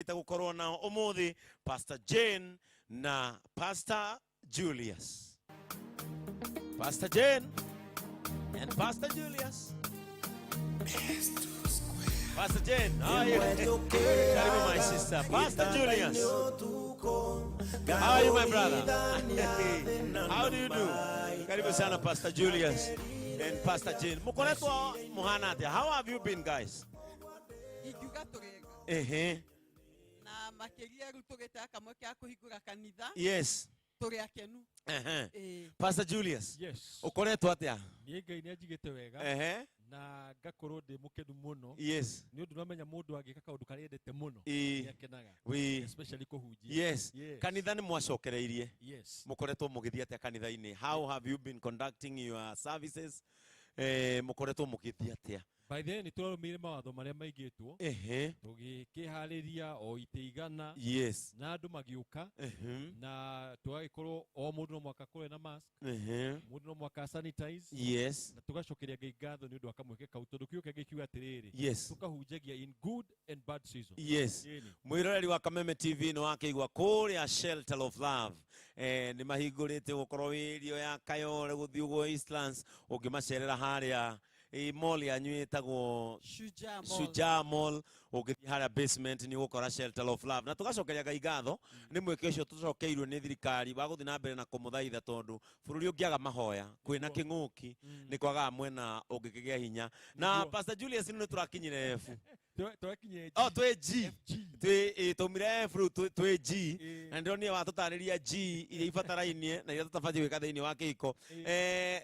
Gukorwo nao umuthi, Pastor Jane na Pastor Julius. Pastor Jane and Pastor Julius. Pastor Jane, how are you? Karibu, my sister. Pastor Julius. How are you, my brother? How do you do? Karibu sana, Pastor Julius and Pastor Jane. Mukoretwo muhana atia? How have you been, guys? Ingiuga tũrĩega. Na makĩria rĩu tũgĩte kamweke ga kũhingũra kanitha. Tũrĩ akenu. Ĩĩ. Pastor Julius. Yes. Ukoretwo atia? Niĩ Ngai nĩ anjigĩte wega. Na ngakorwo ndĩ mũkenu mũno. Nĩ ũndũ namenya mũndũ angĩka kaũndũ karĩa endete mũno, nĩ akenaga. Especially kũhunjia. Yes. Kanitha nĩ mwacokereirie. Yes. Mũkoretwo mũgĩthiĩ atĩa kanitha-inĩ? How have you been conducting your services? Mũkoretwo mũgĩthiĩ atĩa? By the way, nĩ tũrarũmĩrĩire mawatho marĩa maigĩtwo. Tũgĩkĩharĩria o itĩ 100. Na andũ magĩũka. Na tũgagĩkorwo o mũndũ no mũhaka akorwo ena mask. Mũndũ no mũhaka sanitize. Na tũgacokeria Ngai ngatho nĩ ũndũ wa kamweke kau, tondũ kiugo kĩa Ngai kiuga atĩrĩrĩ, tũkahunjagia in good and bad season. Ĩni. Mwĩroreri wa Kameme TV nĩ wakĩigua kũrĩa Shelter of Love. Nĩ mahingũrĩte gũkorwo wĩrio ya Kayole gũthiĩ ũguo Eastlands, ũngĩmacerera harĩa mall yanyu ĩtagwo Shujaa Mall. Shujaa Mall, ũngĩthiĩ harĩa basement nĩ ũgũkora Shelter of Love. Na tũgacokeria Ngai ngatho nĩ mweke ũcio tũcokeirwo nĩ thirikari wa gũthiĩ na mbere na kũmũthaitha, tondũ bũrũri ũngĩaga mahoya kwĩna kĩng'ũki nĩ kwagaga mwena ũngĩkĩgĩa hinya. Na Pastor Julius, nĩ tũrakinyire F. Twakinyire G. Oh, twĩ G. F G. Twĩ, twaumire F rĩu twĩ G. Ĩ. Na ndĩronire watũtarĩria G iria ibatarainie na iria tũtabatiĩ gwĩka thĩinĩ wa kĩhiko.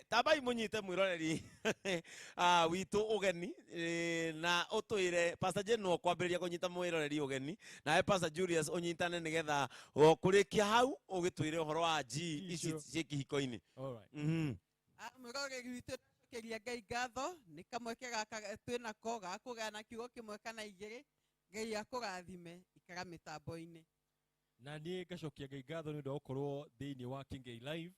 Tambai mũnyite mwĩroreri witũ ũgeni, na ũtwĩre Pastor Jane no kwambĩrĩria kũnyita mwĩroreri ũgeni, nawe Pastor Julius ũnyitane nĩgetha o kũrĩkia hau ũgĩtwĩre ũhoro wa G G ici icio. ciĩ kĩhiko-inĩ. All right. Mwĩroreri witũ, ndacokeria Ngai ngatho nĩ kamweke gaka twĩnako ga kũgayana kiugo kĩmwe kana igĩrĩ. Ngai akũrathime, ikara mĩtambo-inĩ. Na niĩ ngacokia Ngai ngatho nĩ ũndũ wa gũkorwo thĩinĩ wa Kingei Live,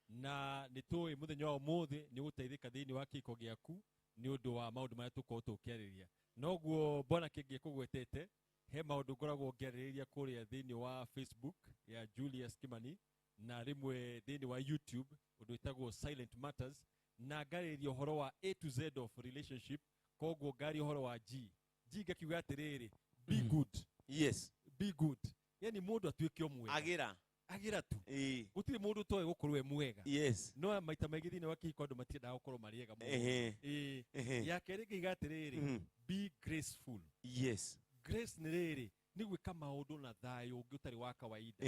na nĩ tũĩ mũthenya wa ũmũthĩ nĩ ũgũteithĩka thĩinĩ wa kĩhiko gĩaku nĩ ũndũ wa maũndũ marĩa tũkorwo tũkĩarĩrĩria. Noguo Bwana Kĩngĩ kũgwetete, he maũndũ ngoragwo ngĩarĩrĩria kũrĩa thĩinĩ wa Facebook ya Julius Kimani, na rĩmwe thĩinĩ wa YouTube ũndũ wĩtagwo Silent Matters, na ngarĩrĩria ũhoro wa A to Z of relationship. Koguo ngaria ũhoro wa G. G ngakiuga atĩrĩrĩ, be good. Be good. Yani mũndũ atuĩke o mwega. Agĩra. Agĩra tu. Gũtirĩ mũndũ ũtoĩ gũkorwo e mwega. No maita maingĩ thĩinĩ wa kĩhiko andũ matiendaga gũkorwo marĩ ega mũno. Ya kerĩ ngaiga atĩrĩrĩ, be graceful. Grace nĩ rĩrĩ, nĩ gwĩka maũndũ na thayũ ũngĩ ũtarĩ wa kawaida.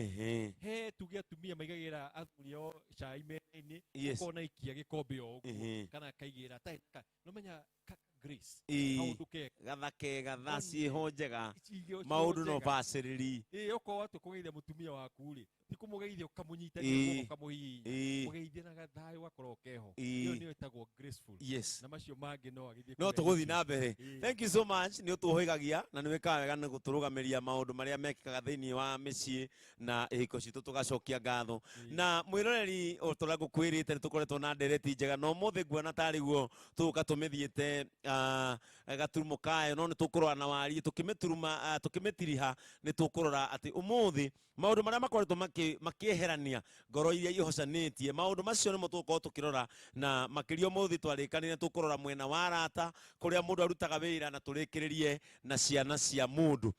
He tuge atumia maigagĩra athuri ao cai metha-inĩ, ũkona ikia gĩkombe o ũguo, kana akaigĩra atarĩ na ka-, no menya ka grace. Kaũndũ kega. Gatha kega, tha One. ciĩho njega. Icio ciĩho Maũndũ no njega. bacĩrĩri. Okorwo watua kũgeithia mũtumia waku rĩ, ti kũmũgeithia ũkamũnyitania guoko ũkamũhihinya. Mũgeithie na gathayũ gakorwo keho. Ĩyo nĩyo ĩtagwo graceful. Na macio mangĩ no agĩthiĩ No kũrĩa tũgũthiĩ YouTube. na mbere. Thank you so much. Nĩ ũtũhĩgagia na nĩ wĩkaga wega nĩ gũtũrũgamĩria maũndũ marĩa mekĩkaga thĩinĩ wa mĩciĩ na ihiko citũ, tũgacokia ngatho. Na mwĩroreri, o ta ũrĩa ngũkwĩrĩte, nĩ tũkoretwo na ndereti njega, na ũmũthĩ nguona tarĩ guo tũgũka tũmĩthiĩte, gaturumo kayo, no nĩ tũkũrora na wariĩ tũkĩmĩturuma, tũkĩmĩtiriha, nĩ tũkũrora atĩ ũmũthĩ maũndũ marĩa makoretwo makĩeherania ngoro iria ihocanĩtie, maũndũ macio nĩmo tũgũkorwo tũkĩrora. Na makĩria ũmũthĩ twarĩkanire tũkũrora mwena wa arata, kũrĩa mũndũ arutaga wĩra, na tũrĩkĩrĩrie na ciana cia mũndũ.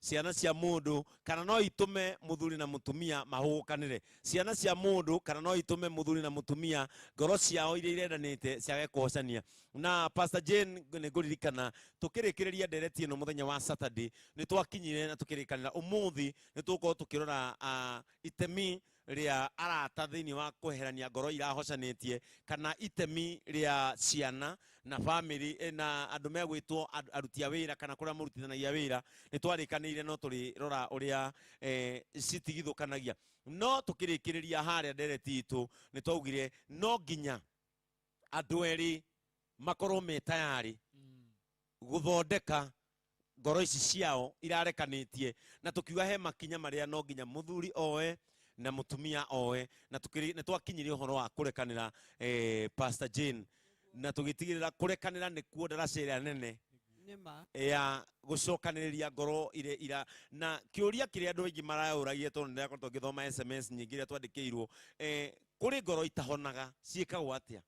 Ciana cia mũndũ kana no itume mũthuri na mũtumia mahũgũkanĩre. Ciana cia mũndũ kana no itume mũthuri na mũtumia ngoro ciao iria irendanĩte ciage kũhocania. Na Pastor Jane, nĩ ngũririkana tũkĩrĩkĩrĩria ndereti ĩno mũthenya wa Saturday, nĩ twakinyire na tũkĩrĩkanĩra ũmũthĩ nĩ tũgũkorwo tũkĩrora, itemi rĩa arata thĩinĩ wa kweherania ngoro irahocanĩtie, kana itemi rĩa ciana na family, na andũ megwĩtwo aruti a wĩra kana kũrĩa mũrutithanagia wĩra. Nĩ twarĩkanĩire no tũrĩrora ũrĩa, citigithũkanagia. No tũkĩrĩkĩrĩria harĩa ndereti itũ, nĩ twaugire no nginya andũ erĩ makorwo me tayarĩ gũthondeka ngoro ici ciao irarekanĩtie, na tũkiuga he makinya marĩa no nginya mũthuri oe na mũtumia oe, na nĩ twakinyirie ũhoro wa kũrekanĩra, Pastor Jane, na tũgĩtigĩrĩra kũrekanĩra nĩkuo ndaraca ĩrĩa nene. Nĩ ma. Ya gucokanĩrĩria ngoro ire ira na kĩũria kĩrĩa andũ aingĩ marayũragia tondũ nĩndĩrakoretwo ngĩthoma SMS nyingĩ iria twandĩkĩirwo, kũrĩ ngoro itahonaga, ciĩkagwo atĩa?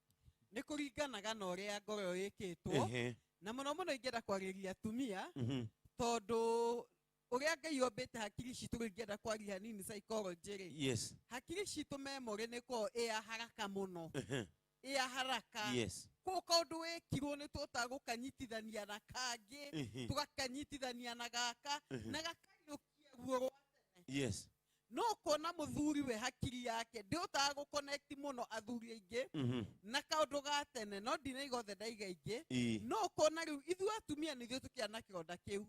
Nĩ kũringanaga na ũrĩa ngoro ĩyo ĩkĩtwo. Na mũno mũno ingĩenda kwarĩria atumia, tondũ ũrĩa Ngai ombĩte hakiri citũ, rĩu ingĩenda kwaria hanini psychology rĩ, hakiri citũ memory nĩ koragwo ĩ ya haraka mũno, ĩ ya haraka. Koguo kaũndũ wĩkirwo nĩ tũhotaga gũkanyitithania na kangĩ, tũgakanyitithania na gaka, na gakariũkia ruo rwa tene. No kuona mũthuri we hakiri yake ndĩhotaga gũconnect mũno, athuri aingĩ, na kaũndũ ga tene, no ndinaiga othe, ndaiga aingĩ. No kuona rĩu ithuĩ atumia nĩ ithuĩ tũkĩa na kĩronda kĩu.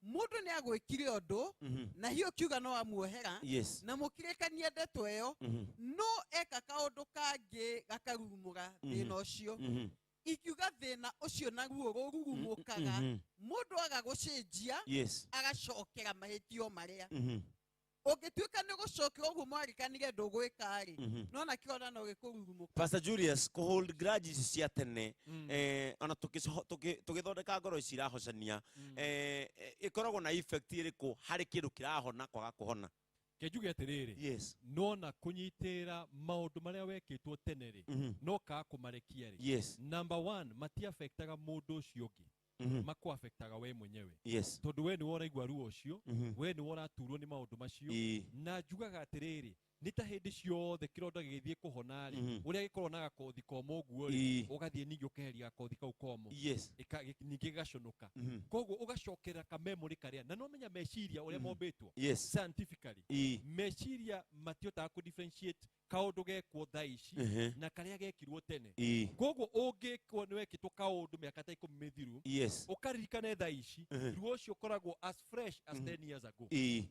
Mũndũ nĩ agwĩkire ũndũ, na hiyo kiuga no amuohera, na mũkĩrĩkania ndeto ĩyo, no eka kaũndũ kangĩ gakarurumũra thĩna ũcio. Ingiuga thĩna ũcio naruo rũrurumũkaga mũndũ aga gũcenjia, agacokera mahĩtio marĩa. Ũngĩtuĩka nĩ gũcokera ũguo mwarĩkanire ndũgwĩka rĩ, nona kĩronda no gĩkũrurumũka. Pastor Julius, kũ hold grudges cia tene, ona tũgĩthondeka ngoro ici irahocania, ĩkoragwo na effect ĩrĩkũ harĩ kĩndũ kĩrahona kwaga kũhona? Ke njuge atĩrĩrĩ, nona kũnyitĩra maũndũ marĩa wekĩtwo tene rĩ, no kaga kũmarekia rĩ, number one, matiafektaga mũndũ ũcio ũngĩ, makũafektaga we mwenyewe, tondũ we nĩwe ũraigua ruo ũcio, we nĩwe ũraturwo nĩ maũndũ macio. Na njugaga atĩrĩrĩ, nĩ ta hĩndĩ ciothe kĩronda gĩgĩthiĩ kũhona rĩ, ũrĩa gĩkoragwo na gakothi komũ ũguo rĩ, ũgathiĩ ningĩ ũkeheria gakothi kau komũ, ningĩ gĩgaconoka. Koguo ũgacokera kamemori karĩa, na nomenya meciria ũrĩa mombĩtwo scientifically, meciria matihotaga kũ differentiate kaũndũ gekwo thaa ici na karĩa gekirwo tene. Koguo ũngĩkwo nĩ wekĩtwo kaũndũ mĩaka ta 10 mĩthiru, ũkaririkane thaa ici, ruo ũcio ũkoragwo as fresh as 10 years ago.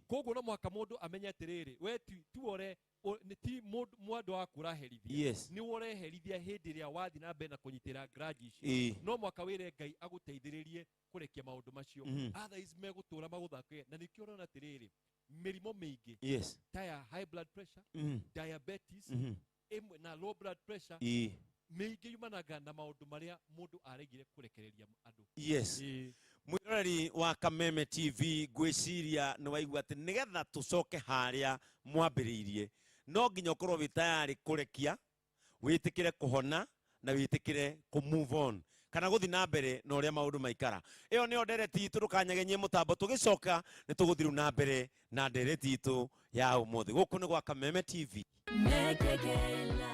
Koguo no mũhaka mũndũ amenye atĩrĩrĩ, we ti ore nĩ ti mwendwa waku ũraherithia, nĩ ũreherithia hĩndĩ ĩrĩa wathiĩ na mbere na kũnyitĩra grudge icio. No mũhaka wĩre Ngai agũteithĩrĩrie kũrekia maũndũ macio, otherwise megũtũra magũthake. Na nĩkĩo ũrona atĩrĩrĩ, mĩrimũ mĩingĩ ta ya high blood pressure, diabetes, ĩmwe na low blood pressure, mĩingĩ yumanaga na maũndũ marĩa mũndũ aregire kũrekereria andũ. Mwiroreri wa Kameme TV, ngwĩciria nĩ waigua atĩ nĩgetha tũcoke harĩa mwambĩrĩirie, no nginya ũkorwo wĩ tayarĩ kũrekia, wĩtĩkĩre kũhona na wĩtĩkĩre kũ move on kana gũthiĩ na mbere na ũrĩa maũndũ maikara. Ĩyo nĩyo ndereti itũ. Ndũkanyegenyie mũtambo, tũgĩcoka nĩ tũgũthiĩ rĩu na mbere na ndereti itũ ya ũmũthĩ. Gũkũ nĩ gwa Kameme TV. Mekekela.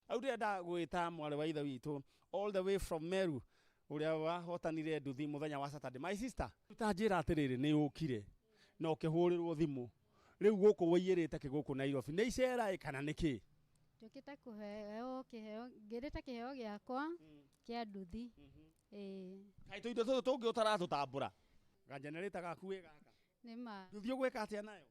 Au ndĩrenda gwĩta mwarĩ wa ithe witũ all the way from Meru, ũrĩa wahotanire nduthi mũthenya wa Saturday. My sister, ta njĩra atĩrĩrĩ, nĩ ũkire na ũkĩhũrĩrwo thimũ, rĩu gũkũ wĩiyĩrĩte kĩ gũkũ Nairobi? Nĩ icera ĩ kana nĩ kĩ? Njũkĩte kũheo kĩheo, ngĩrĩte kĩheo gĩakwa kĩa nduthi, ĩĩ. Kaĩ tũindo tũtũ tũngĩ ũtaratũtambũra? Ganjenerĩta gaku wĩ gaka. Nĩ ma. Nduthi ũgwĩka atĩa nayo?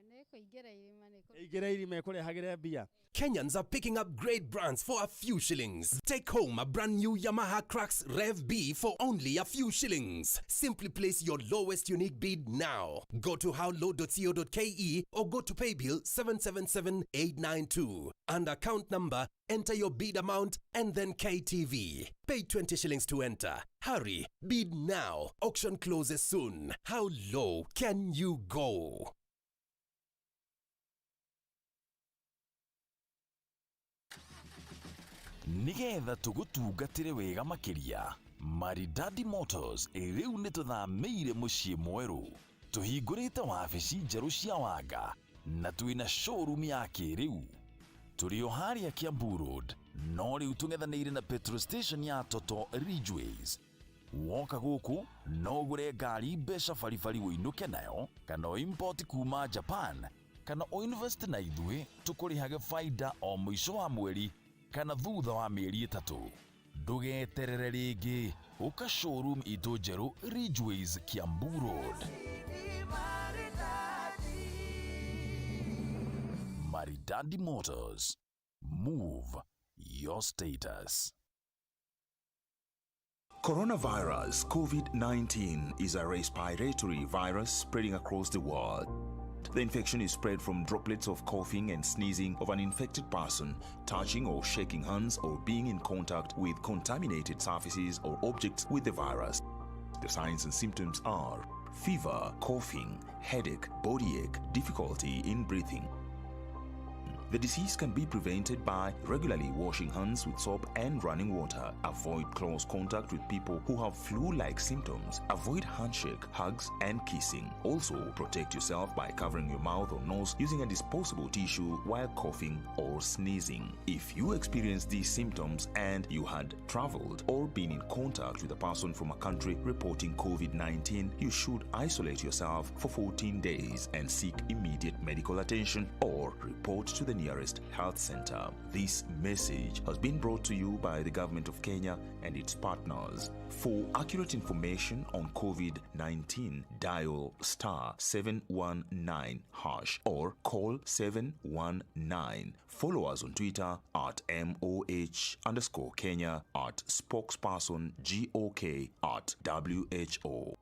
Nĩ kũingĩra irima nĩ Ĩingĩre irima ĩkũrehagĩre mbia. Kenyans are picking up great brands for a few shillings. Take home a brand new Yamaha Crux Rev B for only a few shillings. Simply place your lowest unique bid now. Go to howlow.co.ke or go to paybill 777892. And account number, enter your bid amount and then KTV. Pay 20 shillings to enter. Hurry, bid now. Auction closes soon. How low can you go? Nigetha tũgũtungatĩre wega makĩria, Maridadi Motors rĩu nĩ tũthamĩire mũciĩ mwerũ. Tũhingũrĩte wabici njerũ cia wanga na twĩna showroom ya kĩrĩu. Tũrĩ o harĩa Kiambu Road, no rĩu tũng'ethanĩire na petrol station ya Total Ridgeways. Woka gũkũ no ũgũre ngari mbeca baribari ũinũke nayo, kana ũimport kuma Japan, kana ũinvest na ithuĩ tũkũrĩhage baida o mũico wa mweri kana thutha wa mĩeri 3. Ndũgeterere rĩngĩ, ũka showroom itũ njerũ, Ridgeways, Kiambu Road. Maridadi Motors, move your status. Coronavirus COVID-19 is a respiratory virus spreading across the world. The infection is spread from droplets of coughing and sneezing of an infected person, touching or shaking hands, or being in contact with contaminated surfaces or objects with the virus. The signs and symptoms are fever, coughing, headache, body ache, difficulty in breathing. The disease can be prevented by regularly washing hands with soap and running water. Avoid close contact with people who have flu-like symptoms. Avoid handshake, hugs, and kissing. Also, protect yourself by covering your mouth or nose using a disposable tissue while coughing or sneezing. If you experience these symptoms and you had traveled or been in contact with a person from a country reporting COVID-19, you should isolate yourself for 14 days and seek immediate medical attention or report to the nearest health center. This message has been brought to you by the government of Kenya and its partners. For accurate information on COVID-19, dial star 719 hash or call 719. Follow us on Twitter at MOH underscore Kenya, at spokesperson GOK, at WHO.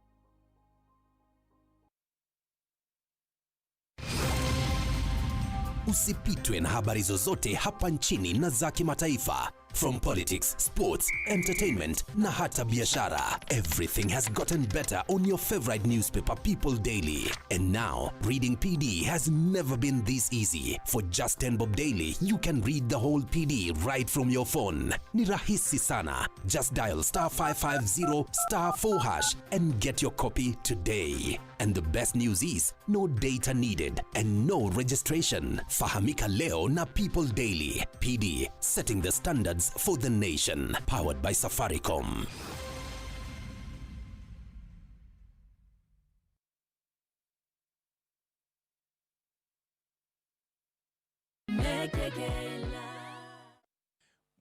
Usipitwe na habari zozote hapa nchini na za kimataifa. From politics, sports, entertainment na hata biashara. Everything has gotten better on your favorite newspaper, People Daily. And now, reading PD has never been this easy. For just 10 bob daily, you can read the whole PD right from your phone. Ni rahisi sana. Just dial star 550 star 4 hash and get your copy today. And the best news is, no data needed and no registration. Fahamika leo na People Daily. PD, setting the standards for the nation. Powered by Safaricom.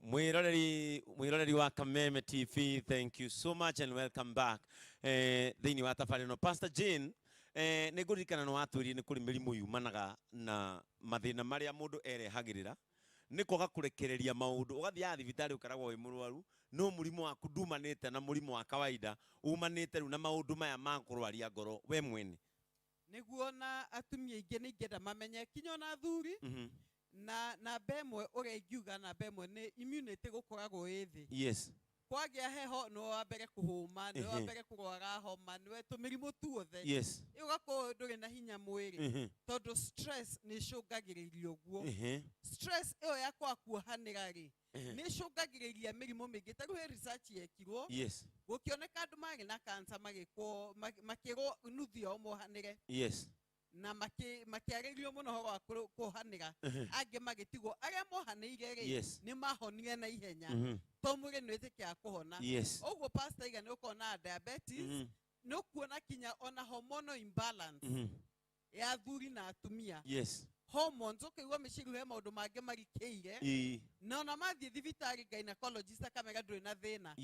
Mwiroreri wa Kameme TV, thank you so much and welcome back. Thĩinĩ wa tabarĩra ĩno, Pastor Jane, nĩ ngũririkana nĩ watwĩrire nĩ kũrĩ mĩrimũ yumanaga na mathĩna marĩa mũndũ erehagĩrĩra nĩ kwaga kũrekereria maũndũ. Ũgathiaga thibitarĩ ũkaragwo wĩ mũrwaru, no mũrimũ waku ndumanĩte na mũrimũ wa kawaida, umanĩte rĩu na maũndũ maya ma kũrwaria ngoro we mwene. Nĩguo na atumia aingĩ nĩ ingĩenda mamenye kinya ona athuri. Na namba ĩmwe ũrĩa ingiuga, namba ĩmwe nĩ immunity gũkoragwo ĩ thĩ. Kwagĩa heho nĩwe wa mbere kũhũma, nĩwe wa mbere kũrwara homa, nĩwe tũmĩrimũ tuothe. Ĩ ũgakorwo ndũrĩ na hinya mwĩrĩ tondũ stress nĩ ĩcũngagĩrĩria ũguo. Stress ĩyo ya kwaga kuohanĩra rĩ, nĩ ĩcũngagĩrĩria mĩrimũ mĩingĩ. Ta rĩu he research yekirwo, gũkĩoneka andũ marĩ na cancer magĩkwo makĩrwo nuthu yao mohanĩre na makĩarĩrio mũno ũhoro wa kuohanĩra, angĩ magĩtigwo. Arĩa mohanĩire rĩ, nĩ mahonire na ihenya to mwĩrĩ nĩ wĩtĩkĩraga kũhona. Ũguo pastor iga nĩ ũkona diabetes, nĩ ũkuona kinya ona hormonal imbalance ya athuri na atumia. Hormones, ũkaigua mĩciĩ he maũndũ mangĩ marikĩire, na ona mathiĩ thibitarĩ gynecologist akamera ndũrĩ na thĩna.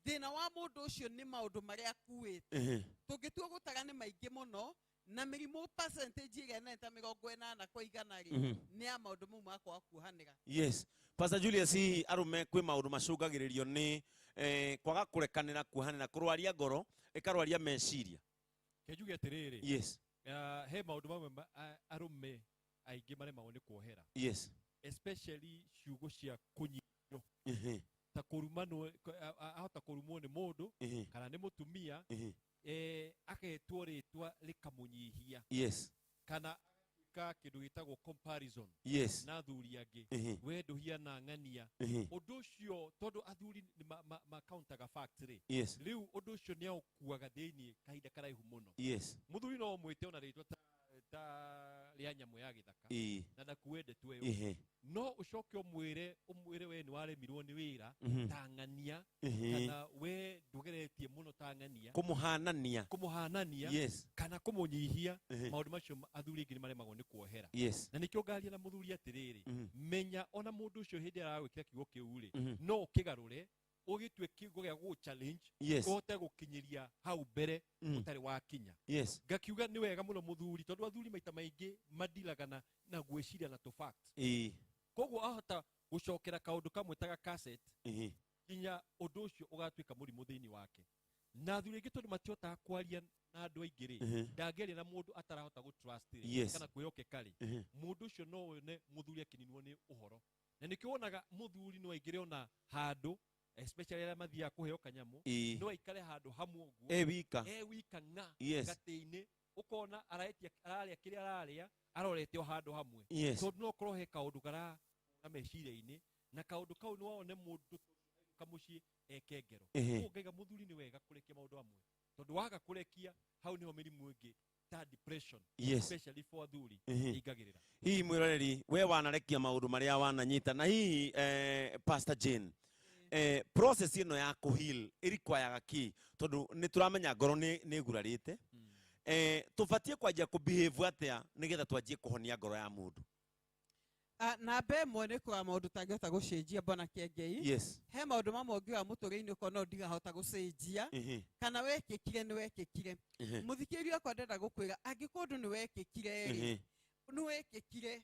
Thĩna wa mũndũ ũcio nĩ maũndũ marĩa akuĩte. Tũngĩtua gũtara nĩ maingĩ mũno, na mĩrimũ percentage ĩrĩa nene ta 80% rĩ, nĩ ya maũndũ mau ma kwaga kuohanĩra. Yes, Pastor Julius, hihi arũme kwĩ maũndũ macũngagĩrĩrio nĩ kwaga kũrekanĩra, kuohanĩra, kũrwaria ngoro, ĩkarwaria meciria? Ke njuge atĩrĩrĩ, he maũndũ mamwe arũme aingĩ maremagwo nĩ kuohera, especially ciugo cia kũnyitwo, ta kũrumanwo, ahota kũrumwo nĩ mũndũ kana nĩ mũtumia, agetwo rĩtwa rĩkamũnyihia, kana agatuĩka kĩndũ gĩtagwo comparison na athuri angĩ, we ndũhiana ng'ania. Ũndũ ũcio, tondũ athuri nĩ ma countaga facts rĩ, rĩu ũndũ ũcio nĩ aũkuaga thĩiniĩ kahinda karaihu mũno. Mũthuri no ũmwĩte ona rĩtwa ta rĩa nyamũ ya gĩthaka na ndakue ndeto ĩyo, no ũcoke ũmwĩre we nĩ waremirwo nĩ wĩra ta ng'ania, kana we ndũgeretie mũno ta ng'ania. Kũmũhanania. Kũmũhanania kana kũmũnyihia. Maũndũ macio athuri aingĩ nĩ maremagwo nĩ kuohera. Na nĩkĩo ngaria na mũthuri atĩrĩrĩ, menya ona mũndũ ũcio hĩndĩ ĩrĩa aragwĩkĩra kiugo kĩu rĩ, no ũkĩgarũre ũgĩtue kiugo gĩa gũ challenge, ũhote gũkinyĩria hau mbere ũtarĩ wakinya. Ngakiuga nĩ wega mũno mũthuri, tondũ athuri maita maingĩ mandilaga na gwĩciria na tũ facts. Koguo ahota gũcokera kaũndũ kamwe ta cassette nginya ũndũ ũcio ũgatuĩka mũrimũ thĩinĩ wake. Na athuri aingĩ tondũ matihotaga kwaria na andũ aingĩ rĩ, ndangĩaria na mũndũ atarahota gũ trust rĩ, kana kwĩhokeka rĩ, mũndũ ũcio no wone mũthuri akĩninwo nĩ ũhoro. Na nĩkĩo wonaga mũthuri no aingĩre ona handũ, especially arĩa mathiaga kũheo kanyamũ, no aikare handũ hamwe ũguo E wika. E wika ng'a gatĩ-inĩ, ũkona araetia ararĩa kĩrĩa ararĩa, arorete o handũ hamwe. Tondũ no ũkorwo he kaũndũ karahũra meciria-inĩ, na kaũndũ kau nĩ wone mũndũ kamũciĩ eke ngero. Koguo ngaiga mũthuri nĩ wega kũrekia maũndũ amwe, tondũ waga kũrekia hau nĩho mĩrimũ ĩngĩ ta depression, especially for athuri, ĩingagĩrĩra. Hihi mwĩroreri, we wanarekia maũndũ marĩa wananyita, na hihi Pastor Jane, process ĩno ya kũheal ĩrikwayaga kĩ? Tondũ nĩ tũramenya ngoro nĩ ĩgurarĩte. Tũbatiĩ kwanjia kũbehave atĩa nĩgetha twanjie kũhonia ngoro ya mũndũ? Namba ĩmwe nĩ kũrora maũndũ ũtangĩhota gũcenjia, Bwana Kĩengei. He maũndũ mamwe ũngiuga mũtũrĩre-inĩ ũkona no ndigahota gũcenjia, kana wekĩkire nĩ wekĩkire. Mũthikĩrĩria wakwa ndĩrenda gũkwĩra, angĩkorwo ũndũ nĩ wekĩkire rĩ, nĩ wekĩkire,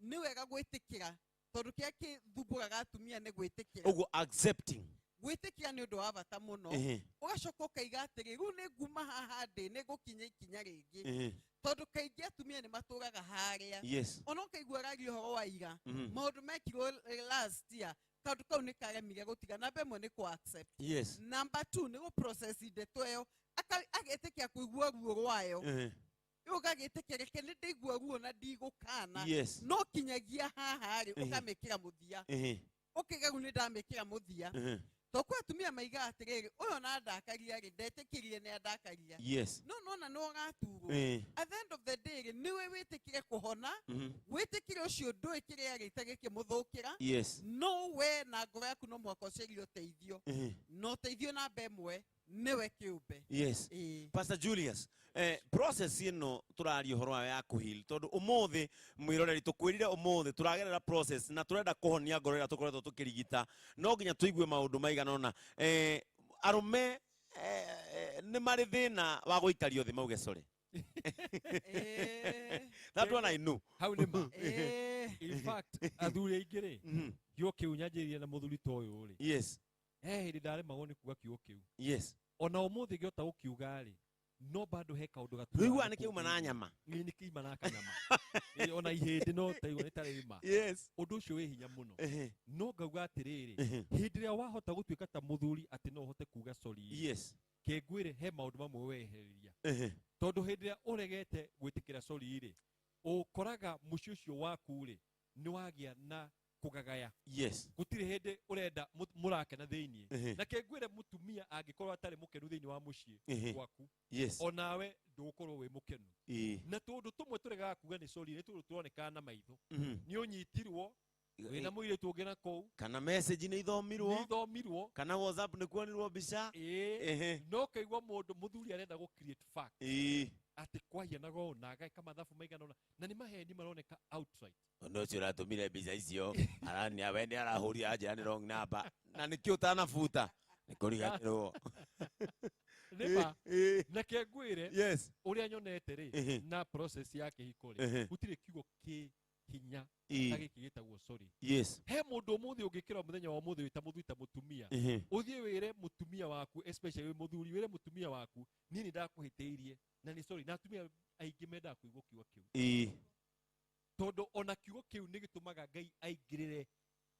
nĩ wega gwĩtĩkĩra, tondũ kĩrĩa kĩthumbũraga atumia nĩ gwĩtĩkĩra. Ũguo accepting. Gwĩtĩkĩra nĩ ũndũ wa bata mũno. Ũgacoka ũkaiga atĩrĩ, rĩu nĩ nguma haha ndĩ, nĩ ngũkinya ikinya rĩngĩ. Tondũ kaingĩ atumia nĩ matũraga harĩa. Ona ũkaigua araria ũhoro wa ira, maũndũ mekirwo last year, kaũndũ kau nĩ karemire gũtiga. Namba ĩmwe nĩ kũ accept. Number 2 nĩ gũ process ndeto ĩyo, agetĩkia kũigua ruo rwayo. Rĩu ũgagĩtĩkia, reke nĩ ndaigua ruo na ndigũkana. No kinyagia haha rĩ, ũkamĩkĩra mũthia. Ũkaiga rĩu nĩ ndamĩkĩra mũthia. Tondũ kwĩ atumia maigaga atĩrĩrĩ, ũyũ ona ndakaria rĩ, ndetĩkĩrie nĩ andakaria. No nona nĩ ũraturwo. At the end of the day rĩ, nĩwe wĩtĩkĩre kũhona, wĩtĩkĩre ũcio ndũĩ kĩrĩa arĩte gĩkĩmũthũkĩra. No we na ngoro yaku no mũhaka ũcarie ũteithio. Na ũteithio namba ĩmwe nĩwe kĩũmbe. Pastor Julius, process ĩno tũraria ũhoro wayo ya kũheal, tondũ ũmũthĩ mwĩroreri tũkwĩrire ũmũthĩ tũragerera process na tũrenda kũhonia ngoro ĩrĩa tũkoretwo tũkĩrigita, no nginya tũigue maũndũ maigana ũna. Arũme nĩ marĩ thĩna wa gũikario thĩ mauge sorry. That one I know. Hau nĩ ma. In fact, athuri aingĩ rĩ, kiugo kĩu nyanjĩrĩria na mũthuri ta ũyũ rĩ. He hĩndĩ ndaremagwo nĩ kuga kiugo kĩu. Ona ũmũthĩ ngĩhota gũkiuga rĩ, no bado he kaũndũ gatũraga Rĩu nĩ kũu kĩuma na thĩinĩ. nyama. Ĩĩ, nĩ kĩuma na kanyama. Ĩĩ, ona ihĩndĩ no taigua nĩ tarĩ ma. Ũndũ ũcio wĩ hinya mũno. No ngauga atĩrĩrĩ, hĩndĩ ĩrĩa wahota gũtuĩka ta mũthuri atĩ no ũhote kuga sorry. Kĩngwĩre he maũndũ mamwe wehereria. Tondũ hĩndĩ ĩrĩa ũregete gwĩtĩkĩra sorry rĩ, ũkoraga mũciĩ ũcio waku rĩ, nĩ wagĩa na kũgagaya. Gũtirĩ hĩndĩ ũrenda mũrakena thĩinĩ. Na kĩngwĩre mũtumia angĩkorwo atarĩ mũkenu thĩinĩ wa mũciĩ gwaku, onawe ndũgũkorwo wĩ mũkenu. Na tũndũ tũmwe tũregaga kuga nĩ sorry nĩ tũndũ tũronekaga na maitho. Nĩ ũnyitirwo, wĩna mũirĩtu ũngĩ na kũu. Kana message nĩ ithomirwo. Nĩ ithomirwo. Kana WhatsApp nĩ kuonirwo mbica. No kaigua mũndũ mũthuri arenda gũ create fact. Atĩ kwahianaga ũũ na ageka mathabu maigana ũna. Na nĩ maheni maroneka outright. Ũndũ ũcio ũratũmire mbica icio, arania we nĩ arahũrire anjĩra nĩ wrong number. Na nĩkĩo ũtanabuta? Nĩ kũriganĩrwo. Nĩ ma. Na kĩngwĩre, ũrĩa nyonete rĩ, na process ya kĩhiko rĩ, gũtirĩ kiugo kĩ hinya ta gĩkĩ gĩtagwo sorry. He mũndũ ũmũthĩ ũngĩkĩra mũthenya wa ũmũthĩ wĩ ta mũthuri ta mũtumia. Ũthiĩ wĩre mũtumia waku, especially wĩ mũthuri, wĩre mũtumia waku, niĩ nĩ ndakũhĩtĩirie na nĩ sorry. Na atumia aingĩ mendaga kũigua kiugo kĩu. Tondũ ona kiugo kĩu nĩ gĩtũmaga Ngai aingĩrĩre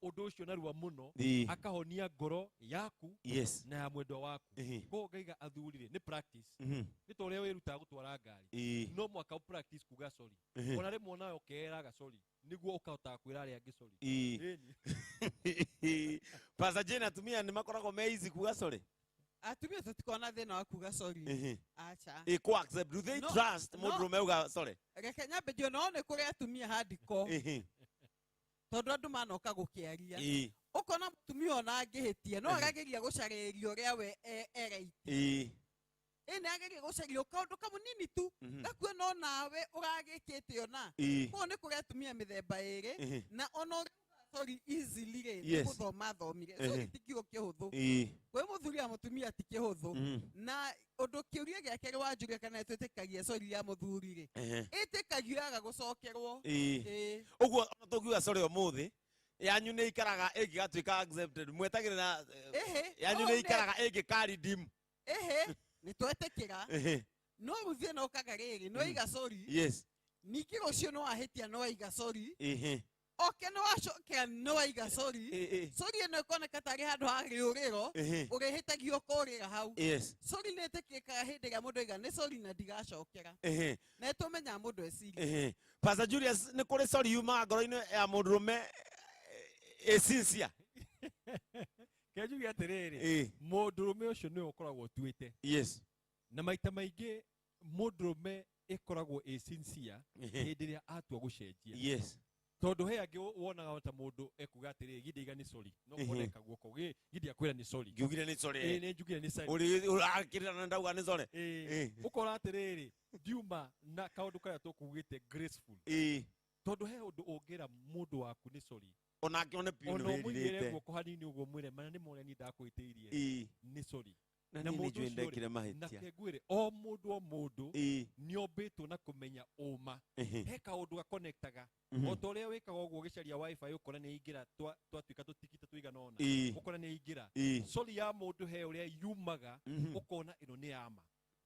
ũndũ ũcio narua mũno, akahonia ngoro yaku na ya mwendwa waku. Koguo ngaiga athuri rĩ, nĩ practice. Nĩ ta ũrĩa wĩrutaga gũtwara ngari. No mũhaka ũ practice kuga sorry. Ona rĩmwe onawe ũkeeraga sorry, nĩguo ũkahotaga kwĩra arĩa angĩ sorry. Ĩni. Pastor Jane, atumia nĩ makoragwo me easy kuga sorry? Atumia tũtikoragwo na thĩna wa kuga sorry. Acha. Ĩ, kũ accept. Do they No, trust no. mũndũ ũrũme uga sorry? Reke nyambe njiũ, no nĩ kũrĩ atumia handiko. Tondũ andũ manoka gũkĩaria. Ũkona mũtumia ona angĩhĩtia, no arageria gũcarĩria ũrĩa we eraitie. Ĩ, nĩ ageria gũcaria kaũndũ kamũnini tu, gakuona no nawe ũragĩkĩte ona. Koguo nĩ kũrĩ atumia mĩthemba ĩrĩ, na ona ũrĩa ugaga sorry easily rĩ, nĩ gũthoma athomire. Sorry ti kiugo kĩhũthũ. Kwĩ mũthuri na mũtumia ti kĩhũthũ. Na ũndũ kĩũria gĩa kerĩ wa Julia kana twĩtĩkagia sorry ya mũthuri rĩ, ĩtĩkagio yaga gũcokerwo. Ũguo ona tũngiuga sorry ũmũthĩ, yanyu nĩ ikaraga ĩngĩgatuĩka accepted. Mwetagĩrĩra, yanyu nĩ ikaraga ĩngĩka redeem. Ehe, nĩ twetĩkĩra. Ehe. No rĩu thĩna ũkaga rĩrĩ, nĩ waiga sorry. Yes. Ningĩ rũciũ nĩ wahĩtia nĩ waiga sorry. Ehe. Oke nĩ wacokera nĩ waiga sorry. Eh, eh. Sorry ĩno ĩkoneka tarĩ handũ ha rĩũrĩro, Ehe. ũrĩhĩtagio ũkorĩra hau. Yes. Sorry nĩ ĩtĩkĩrĩkaga hĩndĩ ĩrĩa mũndũ aiga nĩ sorry na ndigacokera. Ehe. Na nĩtũmenyaga mũndũ eciria. Ehe. Pastor Julius, nĩ kũrĩ sorry yumaga ngoro-inĩ ya mũndũrũme ĩ sincere? Ke njuge atĩrĩrĩ, Ĩ. mũndũrũme ũcio nĩwe ũkoragwo ũtuĩte. Yes. Na maita maingĩ mũndũrũme ĩkoragwo ĩ sincere Ehe. hĩndĩ ĩrĩa atua gũcenjia. Yes. Tondũ he angĩ wonaga ta mũndũ ekuga atĩrĩrĩ, githĩ iga nĩ sorry, no Ehe. kuona eka guoko, githĩ akwĩra nĩ sorry. Ngiugire nĩ sorry. Ĩ, nĩ njugire nĩ sorry. Ũrĩ ũrakĩrĩra na ndauga nĩ sorry. Ĩ. Ĩ. Ũkora atĩrĩrĩ, ndiuma na kaũndũ karĩa tũkugĩte graceful. Ĩ. Tondũ he ũndũ ũngĩra mũndũ waku nĩ sorry. Onake one biũ Ona nĩ ũmũigĩre wĩrirĩte. guoko hanini ũguo mwĩre, mana nĩ mona niĩ ndakwĩtĩirie. Ĩ. Nĩ sorry. Na Na niĩ nĩ mũndũ njũĩ ũcio rĩ, ndekire na mahĩtia. kengwĩre, o mũndũ o mũndũ Ĩ. nĩombĩtwo na kũmenya ũma. Ehe. He kaũndũ gakonektaga. Mhm. O ta ũrĩa wĩkaga ũguo ũgĩcaria wifi ũkona nĩ ĩingĩra, twatuĩka tũtikita tũigana ũna. Ĩ. Ũkona nĩ ĩingĩra. Ĩ. Sorry ya mũndũ he ũrĩa yumaga, Mhm. ũkona ĩno nĩ ya ma.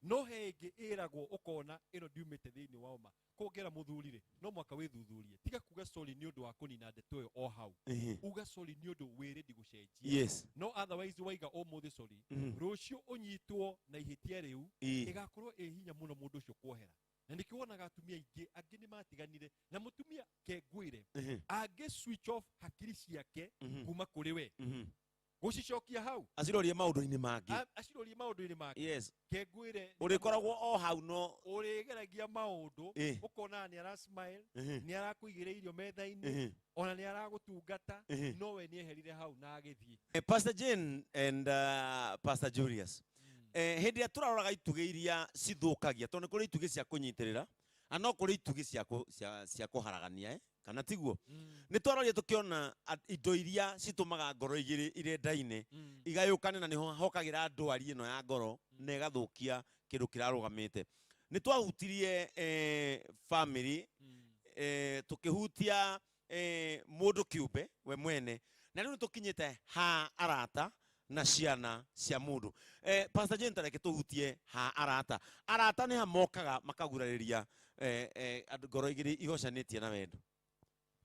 No he ĩngĩ ĩragwo ũkona ĩno ndiumĩte thĩinĩ wa ũma. Kũngĩra mũthuri rĩ, no mwaka wĩthuthurie. Tiga kuga sorry nĩ ũndũ wa kũnina ndeto ĩyo o hau. Ehe. Uga sorry nĩ ũndũ wĩ ready gũcenjia. Yes. No otherwise waiga ũmũthĩ sorry, Mhm. rũciũ ũnyitwo na ihĩtia rĩu, Ĩ. ĩgakorwo ĩ hinya mũno mũndũ ũcio kuohera. Na nĩkĩo wonaga atumia aingĩ angĩ nĩ matiganire na mũtumia kengwĩre Ehe. angĩ switch off hakiri ciake Mhm. kuma kũrĩ we. Mhm. Gũcicokia hau. Acirorie maũndũ-inĩ mangĩ. Acirorie maũndũ-inĩ mangĩ. Yes. Kengwĩre Ũrĩkoragwo o hau no ũrĩgeragia maũndũ, Ĩ. ũkona nĩ ara smile, Ehe. nĩ arakũigĩra irio metha-inĩ, Ehe. ona nĩ aragũtungata, Ehe. no we nĩ eherire hau na agĩthiĩ. Pastor Jane and Pastor Julius, hĩndĩ ĩrĩa tũraroraga itugĩ iria cithũkagia, tondũ nĩ kũrĩ itugĩ cia kũnyitĩrĩra na no kũrĩ itugĩ cia kũharagania, kana tiguo? Nĩ twaroria tũkĩona indo iria citũmaga ngoro igĩrĩ irendaine igayũkane, na nĩho hokagĩra ndwari ĩno ya ngoro na ĩgathũkia kĩndũ kĩrarũgamĩte. Nĩ twahutirie family, tũkĩhutia mũndũ kĩũmbe we mwene, na rĩu nĩ tũkinyĩte ha arata na ciana cia mũndũ. Pastor Jane, tareke tũhutie ha arata. Arata nĩ ha mokaga makagurarĩria andũ ngoro igĩrĩ igocanĩtie na wendo.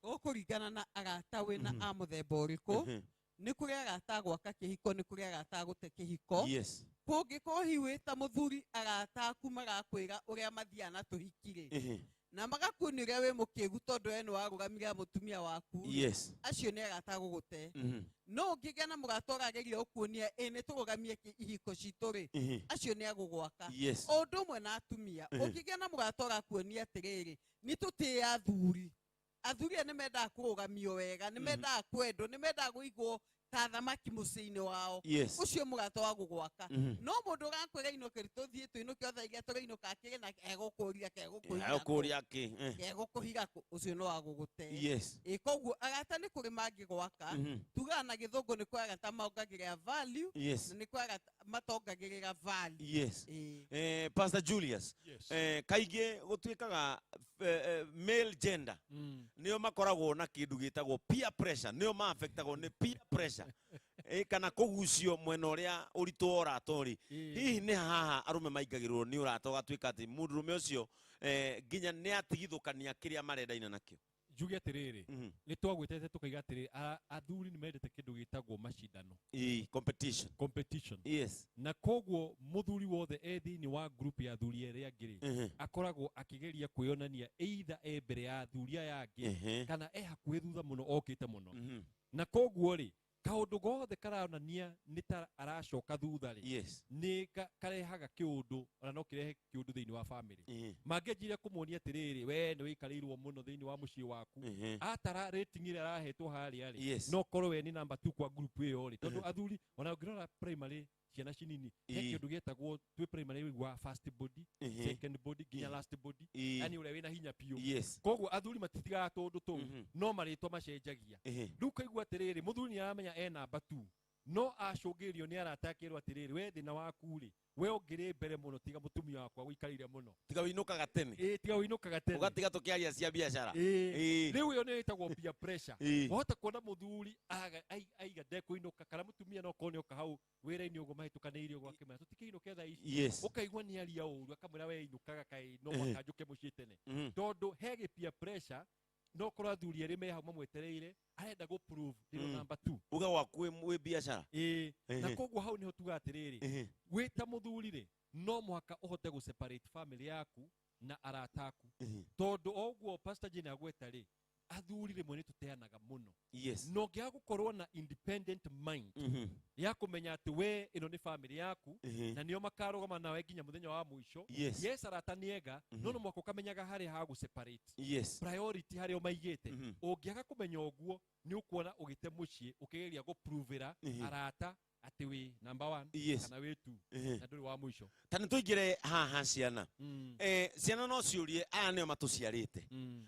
Gũkũringana na arata wĩna a mũthemba ũrĩkũ. Mhm. Nĩ kũrĩ arata a gwaka kĩhiko, nĩ kũrĩ arata a gũte kĩhiko. Yes. Kũngĩkorwo hihi wĩ ta mũthuri, arata aku marakwĩra ũrĩa mathiaga na tũhiki rĩ, Ehe. na magakuonia ũrĩa wĩ mũkĩgu tondũ we nĩ warũgamire mũtumia waku rĩ, Yes. acio nĩ arata gũgũte. Mhm. No ũngĩgĩa na mũrata ũrageria gũkuonia ĩ nĩ tũrũgamie ihiko citũ rĩ, Ehe. acio nĩ agũgwaka. Yes. O ũndũ ũmwe na atumia, Ehe. ũngĩgĩa na mũrata ũrakuonia atĩrĩrĩ, nĩ tũtĩĩ athuri. Athuri aya nĩ mendaga kũrũgamio wega, nĩ mendaga kwendwo, nĩ mendaga kũigwo ta thamaki mũciĩ-inĩ wao. Yes. Ũcio mũrata wa gũgwaka. Mhm. No mũndũ ũrakwĩra inũke tũthiĩ tũinũke o thaa iria tũrainũka akĩrĩ na egũkũria, kegũkũhiga kũ. Egũkũria kĩ, eh. Kegũkũhiga kũ, ũcio no wa gũgũte. Yes. Ĩ, koguo arata nĩ kũrĩ mangĩgwaka. Mhm. Tugaga na gĩthũngũ nĩ kũrĩ arata maongagĩrĩra value, Yes. na nĩ kũrĩ arata matongagĩrĩra value. Yes. Ĩ. Pastor Julius, Yes. kaingĩ gũtuĩkaga male gender nĩo makoragwo na kĩndũ gĩtagwo peer pressure, nĩo ma-affectagwo nĩ peer pressure. Kana kũgucio mwena ũrĩa ũritũ wa ũrata ũrĩ. Hihi nĩ haha arũme maingagĩrĩrwo nĩ ũrata ũgatuĩka atĩ mũndũrũme ũcio nginya nĩ atigithũkania kĩrĩa marendaine nakĩo? Njuge atĩrĩrĩ, Mhm. nĩ twagwĩtete tũkaiga atĩrĩrĩ, athuri nĩ mendete kĩndũ gĩtagwo macindano. Ĩ, competition. Competition. Yes. Na koguo mũthuri wothe e thĩinĩ wa group ya athuri arĩa angĩ rĩ, Mhm. akoragwo akĩgeria kwĩyonania either e mbere ya athuri aya angĩ, Mhm. kana e hakuhĩ thutha mũno okĩte mũno. Mhm. Na koguo rĩ, kaũndũ gothe karonania nĩ ta aracoka thutha rĩ, Yes. nĩ karehaga kĩũndũ, ona no kĩrehe kĩũndũ thĩinĩ wa family. Mhm. Mangĩanjire kũmuonia atĩrĩrĩ, we nĩ wĩikarĩirwo mũno thĩinĩ wa mũciĩ waku. Mhm. Atara rating ĩrĩa arahetwo harĩa rĩ, Yes. no korwo we nĩ number 2 kwa group ĩyo rĩ, tondũ Mhm. athuri ona ũngĩrora primary ciana cinini, he Ĩ. kĩndũ gĩetagwo twĩ primary wĩiguaga first body, Mhm. second body, nginya Mhm. last body, Ĩ. yani ũrĩa wĩna hinya biũ. Yes. Koguo athuri matitigaga tũndũ tũu, Mhm. no marĩtwa macenjagia. Ehe. Rĩu ũkaigua atĩrĩrĩ, mũthuri nĩ aramenya e namba 2, no acũngĩrĩrio nĩ arata akĩrwo atĩrĩrĩ, we thĩna waku rĩ, we ũngĩrĩ mbere mũno tiga mũtumia wakwa ũikarĩire mũno. Tiga wĩinũkaga tene. Ĩ, tiga wĩinũkaga tene. Ũgatiga tũkĩaria cia biacara. Ĩ. Ĩ. Rĩu ĩyo nĩyo ĩtagwo peer pressure. Ĩ. Wahota kuona mũthuri aiga ndekũinũka, kana mũtumia no Mwana okorwo nĩ oka hau wĩra-inĩ ũguo mahĩtũkanĩire ũguo, akĩmwĩra tũtikĩinũke thaa ici. Ũkaigua nĩ aria ũru, akamwĩra we inũkaga, kaĩ no mũhaka njũke mũciĩ tene? Tondũ he gĩ peer pressure, no korwo athuri erĩ me hau mamwetereire, arenda gũ prove ndĩro number 2. Uga gwaku wĩ biacara. Ĩĩ, na koguo hau nĩho tuga atĩrĩrĩ, wĩ ta mũthuri rĩ, no mũhaka ũhote gũ separate family yaku na arata aku, tondũ o ũguo Pastor Jane agweta rĩ, athuri rĩmwe nĩ tũteanaga mũno. Na ũngĩaga gũkorwo na independent mind ya kũmenya atĩ we ĩno nĩ family yaku, na nĩo makarũgama nawe nginya mũthenya wa mũico. Yes, arata nĩ ega, no no mũhaka ũkamenyaga harĩa ha gũ separate priority, harĩa ũmaigĩte. Ũngĩaga kũmenya ũguo, nĩ ũkuona ũgĩte mũciĩ ũkĩgeria gũprovĩra arata atĩ wĩ number one kana wĩ two, na ndũrĩ wa mũico. Ta nĩ tũingĩre haha ciana. Ciana no ciũrie, aya nĩo matũciarĩte,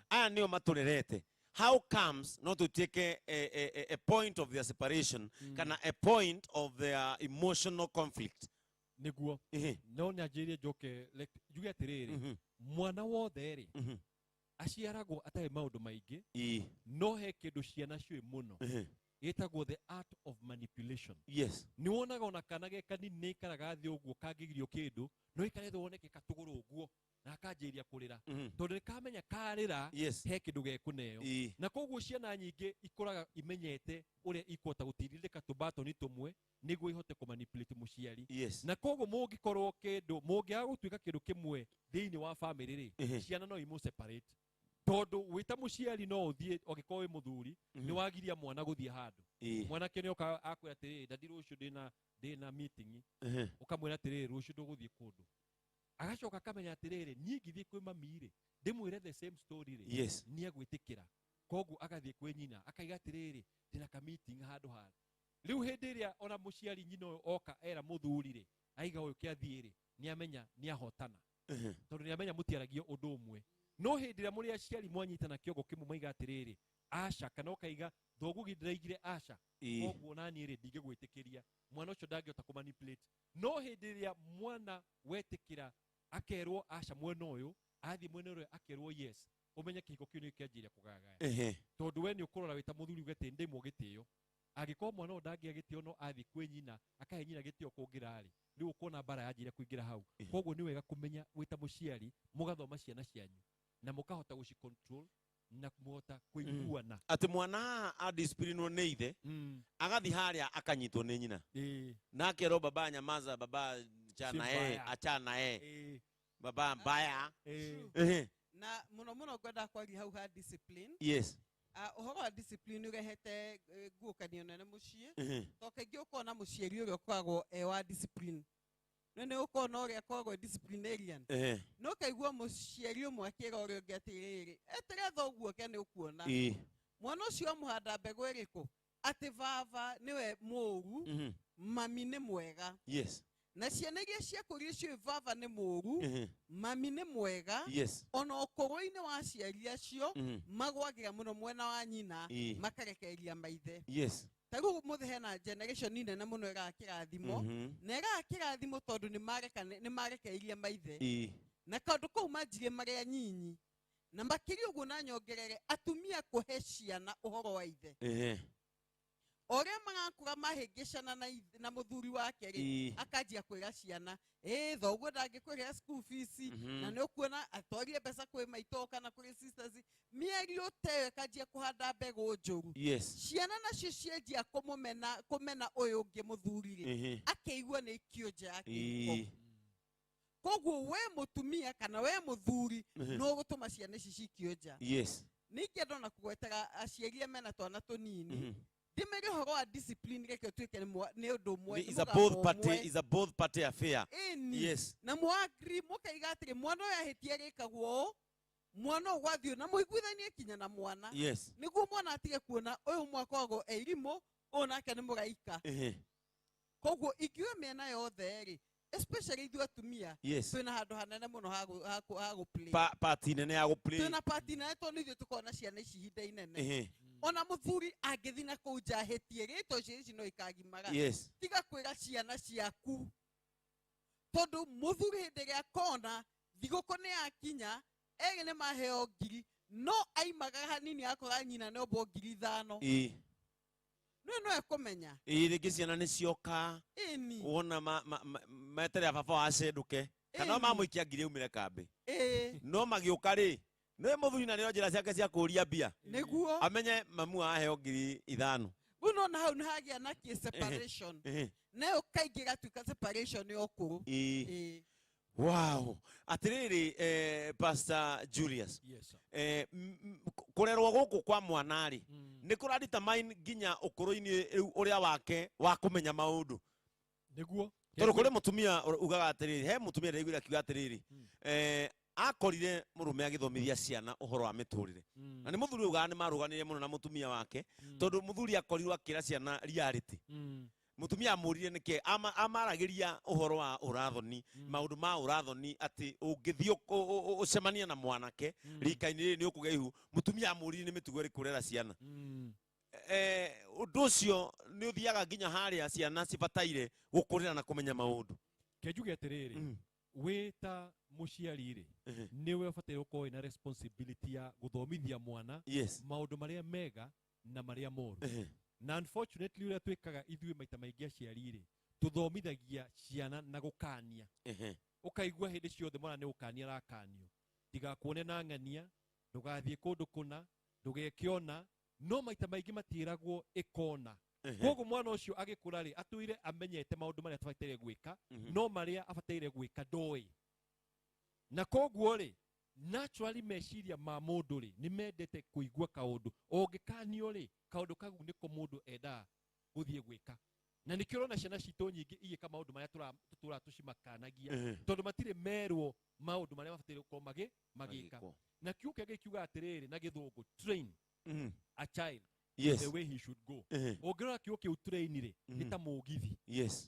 aya nĩo matũrerete, how comes no tũtuĩke a point of their separation kana a point of their emotional conflict? Nĩguo. No nyanjĩrie njoke njuge atĩrĩrĩ, mwana wothe rĩ, aciaragwo atarĩ maũndũ maingĩ, no he kĩndũ ciana ciũĩ mũno, gĩtagwo the art of manipulation. Nĩ wonaga ona kana ge kanini nĩ ikaraga thĩ ũguo, kangĩgirio kĩndũ no ikare thĩ, wone katũgũrũ ũguo na akanjĩria kũrĩra, tondũ nĩ kamenya karĩra he kĩndũ gekũneo. Na koguo ciana nyingĩ ikũraga imenyete ũrĩa ikũhota gũtirindĩka tũbatoni tũmwe nĩguo ihote kũmanipulate mũciari. Na koguo mũngĩkorwo kĩndũ, mũngĩaga gũtuĩka kĩndũ kĩmwe thĩinĩ wa family rĩ, ciana no imũ separate, tondũ wĩ ta mũciari no ũthiĩ, angĩkorwo wĩ mũthuri, nĩ wagiria mwana gũthiĩ handũ, mwanake nĩ oka akwĩra atĩrĩrĩ, "Daddy, rũciũ ndĩna meeting." Ũkamwĩra atĩrĩrĩ, "Rũciũ ndũgũthiĩ kũndũ." Agacoka akamenya atĩrĩrĩ, niĩ ngĩthiĩ kwĩ mami rĩ, ndĩmwĩre the same story rĩ, nĩ egwĩtĩkĩra. Koguo agathiĩ kwĩ nyina, akaiga atĩrĩrĩ, "Ndĩna ka meeting handũ handũ." Rĩu hĩndĩ ĩrĩa ona mũciari nyina ũyũ oka era mũthuri rĩ, aiga ũyũ kĩathiĩ rĩ, nĩ amenya nĩ ahotana, tondũ nĩ amenya mũtiaragia ũndũ ũmwe. No hĩndĩ ĩrĩa mũrĩ aciari mwanyitana kĩongo kĩmwe, maiga atĩrĩrĩ, aca, kana ũkaiga thoguo ndĩraigire aca, koguo naniĩ rĩ, ndingĩgwĩtĩkĩria, mwana ũcio ndangĩhota kũmanipulate. No hĩndĩ ĩrĩa mwana wetĩkĩra akerwo aca mwena ũyũ, athiĩ mwena ũrĩa akerwo yes, ũmenye kĩhiko kĩu nĩ kĩanjĩria kũgagaya, tondũ we nĩ ũkũrora wĩ ta mũthuri uge atĩ ndĩmwo gĩtĩo. Angĩkorwo mwana ũyũ ndangĩgĩa gĩtĩo, no athiĩ kwĩ nyina akahe nyina gĩtĩo kũngĩra rĩ, rĩu ũkona mbara yanjĩria kũingĩra hau. Koguo nĩ wega kũmenya wĩ ta mũciari, mũgathoma ciana cianyu na mũkahota gũci control na mũhota kũiguana. Atĩ mwana haha adisciplinwo nĩ ithe, agathiĩ harĩa akanyitwo nĩ nyina, na akerwo, "Baba nyamaza, baba achana." Si mbaya. Achana baba mbaya. True. Na muno muno ngwenda kwaria hau ha discipline. Ũhoro wa discipline ũrehete nguũkanio nene mũciĩ, to kaingĩ ũkona mũciari ũrĩa ũkoragwo e wa discipline no nĩ ũkona ũrĩa akoragwo e disciplinarian, no kaigua mũciari ũmwe akĩra ũrĩa ũngĩ atĩrĩrĩ, "Eterera thoguo ke nĩ ũkuona." Mwana ũcio amũhanda mbegũ ĩrĩkũ? Atĩ baba nĩwe mũũru, mami nĩ mwega. Na ciana iria ciakũrire ciũĩ baba nĩ mũũru, mami nĩ mwega, ona ũkũrũ-inĩ wa aciari acio, magwagĩra mũno mwena wa nyina, makarekereria maithe. Ta rĩu ũmũthĩ hena generation nene mũno ĩraga kĩrathimo, na ĩraga kĩrathimo tondũ nĩ marekereirie maithe, na kaũndũ kau manjirie marĩ anyinyi. Na makĩria ũguo, na nyongerere atumia kũhe ciana ũhoro wa ithe, o ũrĩa marakũra mahĩngĩcana na mũthuri wake rĩ, akanjia kwĩra ciana, "Ĩ thoguo ndangĩkũrĩha school fees." Na nĩ ũkuona atwarie mbeca kwĩ maitũ kana kũrĩ sisters, mĩario ta ĩyo ĩkanjia kũhanda mbegũ njũru. Ciana nacio cianjia kũmũmena, kũmena ũyũ ũngĩ mũthuri rĩ, akeigua nĩ ikio nja ya kĩhiko. Koguo we mũtumia kana we mũthuri, no gũtũma ciana ici cikio nja. Ningĩ ndona kũgwetaga aciari arĩa mena twana tũnini, ndĩmere ũhoro wa discipline, reke ũtuĩke nĩ ũndũ ũmwe, nĩ Is a mũgambo both party ũmwe. Is a both party affair. Ĩni. Na mwagri mũkaiga atĩrĩ, mwana ũyũ ahĩtia rĩkagwo ũũ, mwana ũyũ gwathiĩ, na mũiguithanie kinya na mwana, nĩguo mwana atige kuona ũyũ ũmwe akoragwo e irimũ, ũyũ nake nĩ mũraika. Koguo ingiuga mĩena yothe rĩ, especially ithuĩ atumia, twĩna handũ hanene mũno ha gũ play. Party nene ya gũplay. Twĩna party nene tondũ nĩ ithuĩ tũkoragwo na ciana ici ihinda inene. Ona mũthuri angĩthiĩ na kũu nja ahĩtie rĩ, ciana ici no ikagimara. Tiga kwĩra ciana ciaku, tondũ mũthuri hĩndĩ ĩrĩa akona thigũkũ nĩ yakinya, erĩ nĩ maheo ngiri, no aimaga hanini akora nyina nĩ ombwo 5,000. No no ekũmenya. Ĩĩ rĩngĩ ciana nĩ cioka. Ĩni. Wona meterera baba wa acendũke kana mamũikia ngiri aumĩre kambĩ. Ĩĩ. No magĩũka rĩ, nĩ mũthuri na nĩo njĩra ciake cia kũũria mbia. Nĩguo. Amenye mamu aheo 5,000. Rĩu nona hau nĩ hagĩa na kĩ separation. Nayo kaingĩ ĩgatuĩka separation ya ũkũrũ. Ĩĩ. Wow. Atiriri Pastor Julius. Yes sir. Kurerwo guku kwa mwana ri ni kura determine nginya ukuru-ini riu uria wake wa kumenya maundu. Niguo. Tondu kuri mutumia ugaga atiriri, he mutumia ndaiguire akiuga atiriri. Akorire murume agithomithia ciana uhoro wa miturire. Na ni muthuri ugaga ni maruganire muno na mutumia wake tondu muthuri akorirwo akira ciana reality. Mutumia amurire nike amaragiria uhoro wa urathoni maundu ma urathoni ati ungithio ucemania na mwanake rika-ini riri ni ukugia ihu. Mutumia amurire ni mitugo iriku urera ciana. Undu ucio ni uthiaga nginya haria ciana cibataire gukurira na kumenya maundu. Kenjuge atiriri, wi ta muciari ri niwe ubataire gukorwo wina responsibility ya guthomithia mwana maundu maria mega na maria moru. Na unfortunately uria twikaga ithuĩ maita maingĩ aciari rĩ, tuthomithagia ciana na gũkania. Ũkaigua hĩndĩ ciothe mwana nĩ gũkania arakanio, ndigakuone na ng'ania, ndũgathiĩ kũndũ kũna, ndũgeke ũna, no maita maingĩ matiĩragwo ĩkona. Koguo mwana ũcio agĩkũra rĩ, atũire amenyete maũndũ marĩa abataire gwĩka, no marĩa abataire gwĩka ndoĩ. Na koguo rĩ, naturally meciria ma mũndũ rĩ, nĩ mendete kũigua kaũndũ. Ũngĩkanio rĩ, kaũndũ kau nĩko mũndũ endaga gũthiĩ gwĩka. Na nĩkĩo ũrona ciana citũ nyingĩ igĩka maũndũ marĩa tũtũraga tũcimakanagia, tondũ matirĩ merwo maũndũ marĩa mabataire gũkorwo magĩka. Na kiugo kĩngĩ kiugaga atĩrĩrĩ na gĩthũngũ, train a child the way he should go. Ũngĩrora kiugo kĩu train rĩ, nĩ ta mũgithi.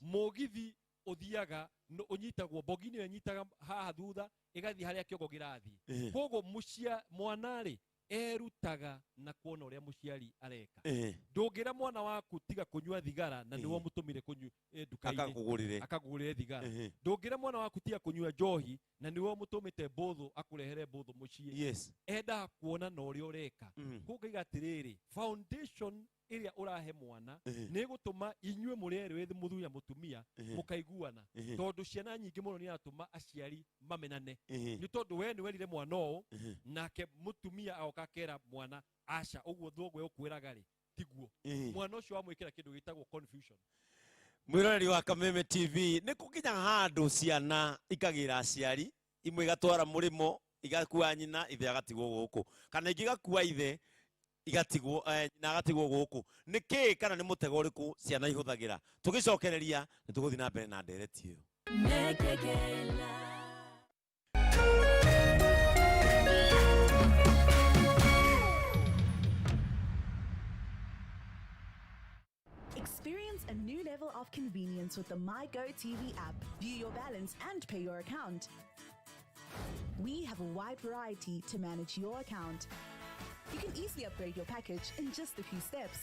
Mũgithi ũthiaga, ũnyitagwo, bogi nĩyo ĩnyitaga haha thutha, ĩgathiĩ harĩa kĩongo kĩrathiĩ. Koguo mwana rĩ, erutaga na kuona ũrĩa mũciari areka. Ndũngĩra mwana waku tiga kũnyua thigara na nĩwe ũmũtũmire nduka-inĩ akakũgũrĩre thigara. Ndũngĩra mwana waku tiga kũnyua njohi na nĩwe ũmũtũmĩte mbũthũ akũrehere mbũthũ mũciĩ. Endaga kuona na ũrĩa ũreka. Koguo ngaiga atĩrĩrĩ, foundation ĩrĩa ũrahe mwana nĩ ĩgũtũma inyuĩ mũrĩ erĩ wĩ mũthuri na mũtumia mũkaiguana, tondũ ciana nyingĩ mũno nĩ iratũma aciari mamenane. Nĩ tondũ we nĩ werire mwana ũũ, nake mũtumia agoka akera mwana aca ũguo thoguo egũkwĩraga rĩ tiguo. Mwana ũcio wamwĩkĩra kĩndũ gĩtagwo confusion. Mwĩroreri wa Kameme TV, nĩ kũkinya handũ ciana ikagĩra aciari, imwe igatwara mũrĩmo igakua nyina, ithe agatigwo gũkũ, kana ingĩ igakua ithe igatigwo nyina agatigwo gũkũ. Nĩ kĩĩ kana nĩ mũtego ũrĩkũ ciana ihũthagĩra? Tũgĩcokereria nĩ tũgũthiĩ na mbere na ndereti ĩyo. Experience a new level of convenience with the MyGo TV app. View your balance and pay your account. We have a wide variety to manage your account. You can easily upgrade your package in just a few steps.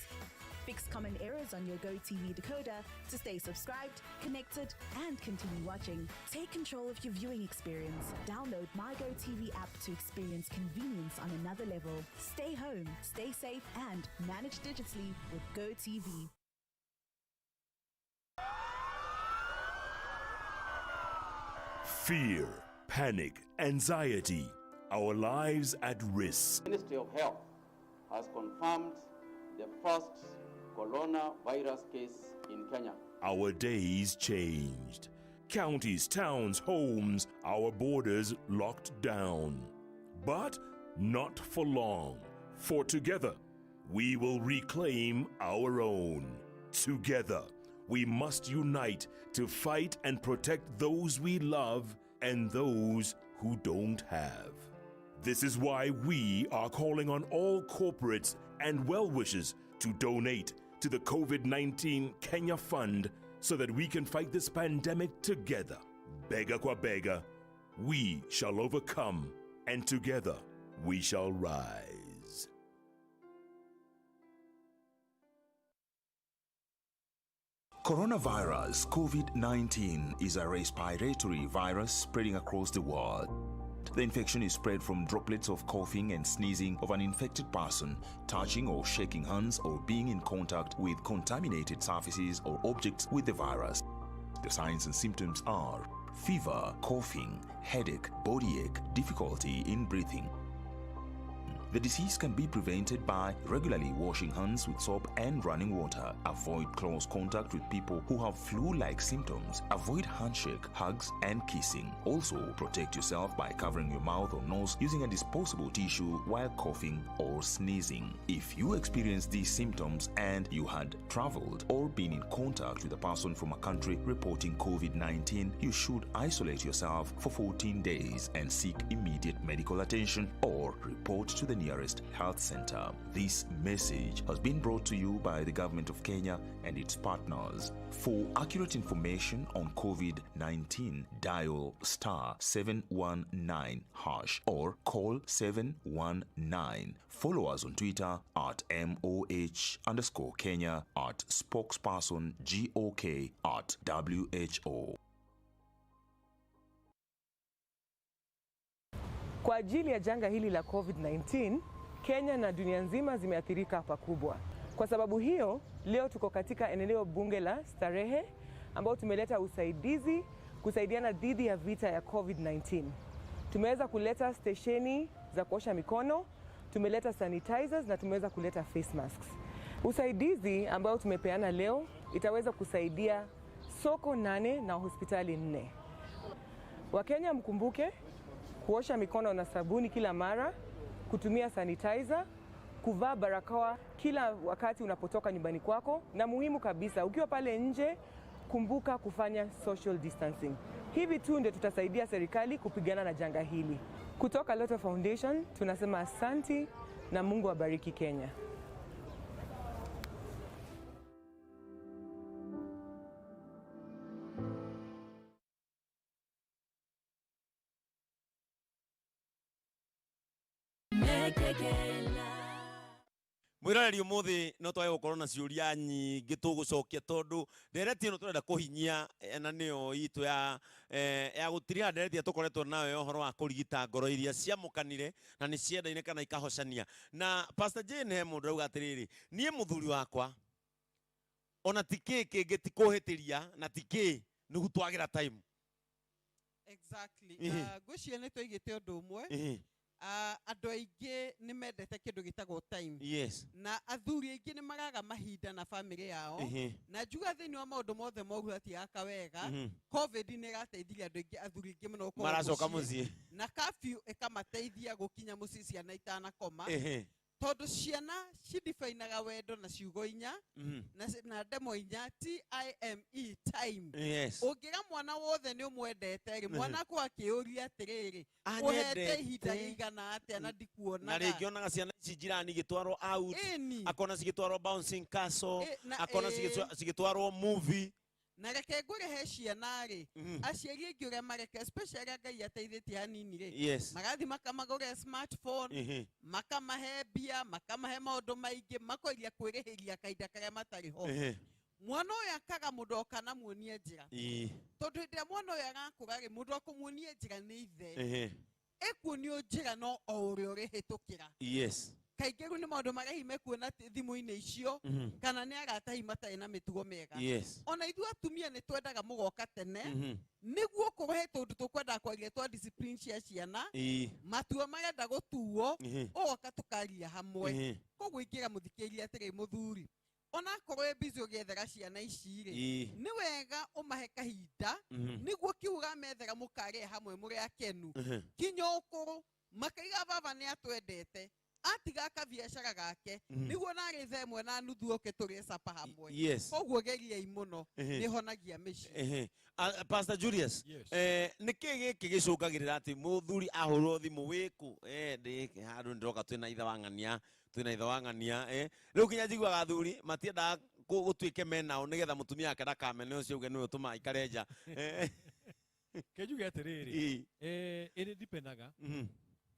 Fix common errors on your GoTV decoder to stay subscribed, connected, and continue watching. Take control of your viewing experience. Download MyGo TV app to experience convenience on another level. Stay home, stay safe, and manage digitally with GoTV. Fear, panic, anxiety, our lives at risk. The Ministry of Health has confirmed the first coronavirus case in Kenya. Our days changed. Counties, towns, homes, our borders locked down. But not for long. For together, we will reclaim our own. Together, we must unite to fight and protect those we love and those who don't have. This is why we are calling on all corporates and well-wishers to donate to the COVID-19 Kenya Fund so that we can fight this pandemic together. Bega kwa bega, we shall overcome, and together we shall rise. Coronavirus COVID-19 is a respiratory virus spreading across the world. The infection is spread from droplets of coughing and sneezing of an infected person, touching or shaking hands, or being in contact with contaminated surfaces or objects with the virus. The signs and symptoms are fever, coughing, headache, body ache, difficulty in breathing. The disease can be prevented by regularly washing hands with soap and running water. Avoid close contact with people who have flu-like symptoms. Avoid handshake, hugs, and kissing. Also, protect yourself by covering your mouth or nose using a disposable tissue while coughing or sneezing. If you experience these symptoms and you had traveled or been in contact with a person from a country reporting COVID-19, you should isolate yourself for 14 days and seek immediate medical attention or report to the nearest health center. This message has been brought to you by the government of Kenya and its partners. For accurate information on COVID-19, dial *719# or call 719. Follow us on Twitter at MOH_Kenya, at spokesperson GOK, at WHO. Kwa ajili ya janga hili la COVID-19, Kenya na dunia nzima zimeathirika pakubwa. Kwa sababu hiyo, leo tuko katika eneo bunge la Starehe ambao tumeleta usaidizi kusaidiana dhidi ya vita ya COVID-19. Tumeweza kuleta stesheni za kuosha mikono, tumeleta sanitizers na tumeweza kuleta face masks. Usaidizi ambao tumepeana leo itaweza kusaidia soko 8 na hospitali 4. Wakenya mkumbuke kuosha mikono na sabuni kila mara, kutumia sanitizer, kuvaa barakoa kila wakati unapotoka nyumbani kwako, na muhimu kabisa ukiwa pale nje kumbuka kufanya social distancing. Hivi tu ndio tutasaidia serikali kupigana na janga hili. Kutoka Lotto Foundation tunasema asanti na Mungu abariki Kenya. Mwiroreri umuthi no twae gukorwo na ciuria nyingĩ tũgũcokia tondũ ndereti ĩno tũrenda kũhinyia na nĩyo itũ ya gũtirĩra ndereti ĩrĩa tũkoretwo nayo ya ũhoro wa kũrigita ngoro iria ciamũkanire na nĩ ciendaine kana ikahocania. Na Pastor Jane he mũndũ auga atĩrĩrĩ, niĩ mũthuri wakwa ona ti kĩ kĩngĩ ti kũhĩtĩria na ti kĩ nĩguo twagĩra time. Exactly. Ngwĩciria nĩ twaigĩte ũndũ ũmwe. Andũ aingĩ nĩ mendete kĩndũ gĩtagwo time. Yes. Na athuri aingĩ nĩ maraga mahinda na family yao. Na njuga thĩinĩ wa maũndũ mothe moru hatiaka wega. COVID nĩ ĩrateithirie andũ aingĩ athuri aingĩ mũno gũkorwo maracoka mũciĩ. Na curfew ĩkamateithia gũkinya mũciĩ ciana itanakoma. Tondũ ciana cidifainaga wendo na ciugo inya na ndemo inya TIME time. Yes. Ũngĩra mwana wothe nĩ ũmwendete rĩ, mwana akwa akĩũria atĩrĩrĩ, ũhete ihinda rĩigana atĩa na ndikuonaga. Na rĩngĩ onaga ciana ici njirani igĩtwarwo out, akona cigĩtwarwo bouncing castle, akona cigĩtwarwo movie. Na reke ngwĩre he ciana rĩ, aciari aingĩ ũrĩa mareka, especially arĩa Ngai ateithĩtie hanini rĩ, Yes. magathiĩ makamagũrĩra smartphone, makamahe mbia, makamahe maũndũ maingĩ, makoiria kwĩrĩhĩria kahinda karĩa matarĩ ho. Mwana ũyũ akaga mũndũ oka na muonie njĩra. Tondũ hĩndĩ ĩrĩa mwana ũyũ arakũra rĩ, mũndũ wa kũmuonia njĩra nĩ ithe. Ekuonio njĩra no o ũrĩa ũrĩhĩtũkĩra. Yes. Kaingĩ rĩu nĩ maũndũ marĩa hihi mekuona thimũ-inĩ icio, kana nĩ arata hihi matarĩ na mĩtugo mĩega. Yes. Ona ithuĩ atumia nĩ twendaga mũgoka tene, nĩguo kũrehe tũndũ tũkwendaga kwaria twa discipline cia ciana, matua marenda gũtuo, ũgoka tũkaria hamwe. Koguo ingĩra mũthikĩrĩria atĩrĩ mũthuri, ona akorwo wĩ busy ũgĩethera ciana ici rĩ, nĩ wega ũmahe kahinda, nĩguo kĩu ũramethera mũkarĩe hamwe mũrĩ akenu. Kinya ũkũrũ, makaiga baba nĩ atwendete, atiga kabiacara gake, nĩguo narĩ thaa ĩmwe na nuthu oke tũrĩe sapa hamwe. Yes. Koguo geriai mũno, nĩhonagia mĩciĩ. Pastor Julius, nĩ kĩ gĩkĩ gĩcũngagĩrĩra atĩ mũthuri ahũrwo thimũ wĩkũ? Ndĩ handũ ndĩroka twĩna ithe wa ng'ania, twĩna ithe wa ng'ania, Rĩu nginya njiguaga athuri matiendaga gũtuĩke menao nĩgetha mũtumia wake ndakamene ũcio auge nĩwe ũtũmaga aikare nja. Ke njuge atĩrĩrĩ, ĩrĩ ndipendaga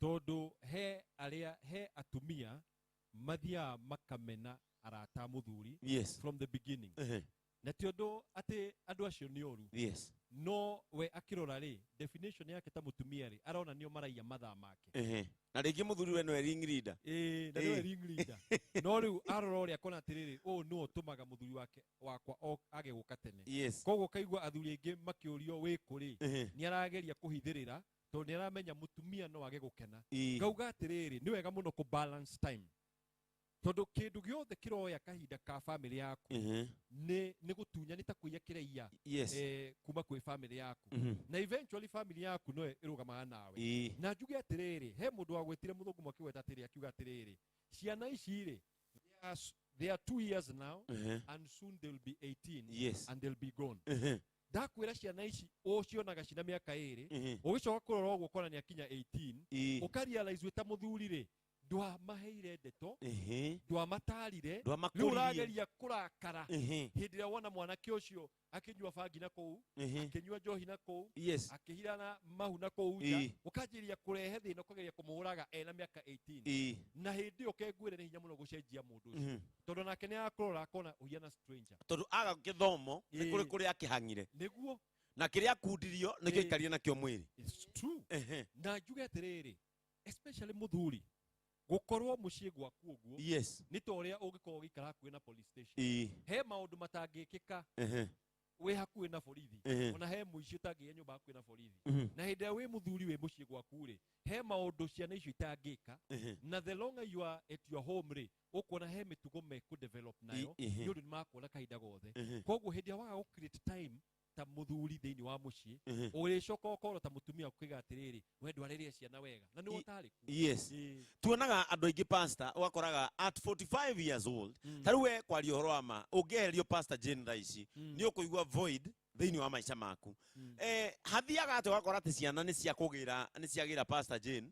tondũ he arĩa he atumia mathiaga makamena arata a mũthuri Yes. from the beginning. Na ti ũndũ atĩ andũ acio nĩ oru. Yes. No we akĩrora rĩ, definition yake ta mũtumia rĩ, arona nĩo maraiya mathaa make. Ehe. Na rĩngĩ mũthuri we nĩwe ring leader. Ĩĩ, na nĩwe ring leader. No rĩu arora ũrĩa akona atĩrĩrĩ, ũũ nĩwe ũtũmaga mũthuri wake wakwa age gũka tene. Yes. Koguo ũkaigua athuri aingĩ makĩũrio wĩ kũ rĩ, Ehe. nĩ arageria kũhithĩrĩra tondũ nĩ aramenya mũtumia no age gũkena. Ĩĩ. Ngauga atĩrĩrĩ, nĩ wega mũno kũ balance time, tondũ kĩndũ gĩothe kĩroya kahinda ka family yaku nĩ gũtunya, nĩ ta kũiya kĩraiya Yes. kuma kwĩ family yaku. Na eventually family yaku no ĩrũgamaga nawe. Na njuge atĩrĩrĩ, he mũndũ wagwĩtire mũthũngũ mwakĩgweta atĩrĩ, akiuga atĩrĩrĩ, ciana ici rĩ, they are 2 years now and soon they'll be 18 Yes. and they'll be gone. Ndakwĩra ciana ici ũcionaga cina mĩaka 2, ũgĩcoka kũrora ũguo ũkona nĩ akinya 18, ũkarealize wĩ ta mũthuri rĩ, ndwamaheire ndeto, ndwamatarire, Ndwamakũririe. rĩu ũrageria kũrakara hĩndĩ ĩrĩa wona mwanake ũcio akĩnyua bangi na kũu, akĩnyua njohi na kũu, Yes. akĩhirana mahu na kũu nja, ũkanjĩrĩria kũrehe thĩna, ũkageria kũmũũraga ena mĩaka 18. Na hĩndĩ ĩyo kengwĩre nĩ hinya mũno gũcenjia mũndũ ũcio, tondũ nake nĩ akũrora akona ũhiana stranger. Tondũ aga gĩthomo nĩ kũrĩ kũrĩa akĩhang'ire. Nĩguo. Na kĩrĩa akundirio nĩkĩo aikarire nakĩo mwĩrĩ. It's true. Na njuge atĩrĩrĩ, especially mũthuri gũkorwo mũciĩ gwaku ũguo, Yes. nĩ ta ũrĩa ũngĩkorwo ũgĩikara hakuhĩ na police station. He maũndũ matangĩkĩka wĩ hakuhĩ na borithi. Ona he mũici ũtangĩgĩa nyũmba hakuhĩ na borithi. Na hĩndĩ ĩrĩa wĩ mũthuri wĩ mũciĩ gwaku rĩ, he maũndũ ciana icio itangĩka. Na the longer you are at your home rĩ, ũkuona he mĩtugo mekũ develop nayo, nĩ ũndũ nĩ makuona kahinda gothe. Koguo hĩndĩ ĩrĩa waga gũ create time ta mũthuri thĩinĩ wa mũciĩ, ũrĩcoka ũkorwo ta mũtumia ũkiuga atĩrĩrĩ, we ndwarĩrie ciana wega na nĩwe ũtarĩ kuo. Yes. Tuonaga andũ aingĩ, pastor, ũgakoraga at 45 years old, ta rĩu we kwaria ũhoro wa ma, ũngĩeherio Pastor Jane thaa ici, nĩ ũkũigua void thĩinĩ wa maica maku. Hathiaga atĩ ũgakora atĩ ciana nĩ ciakũgĩra, nĩ ciagĩra Pastor Jane,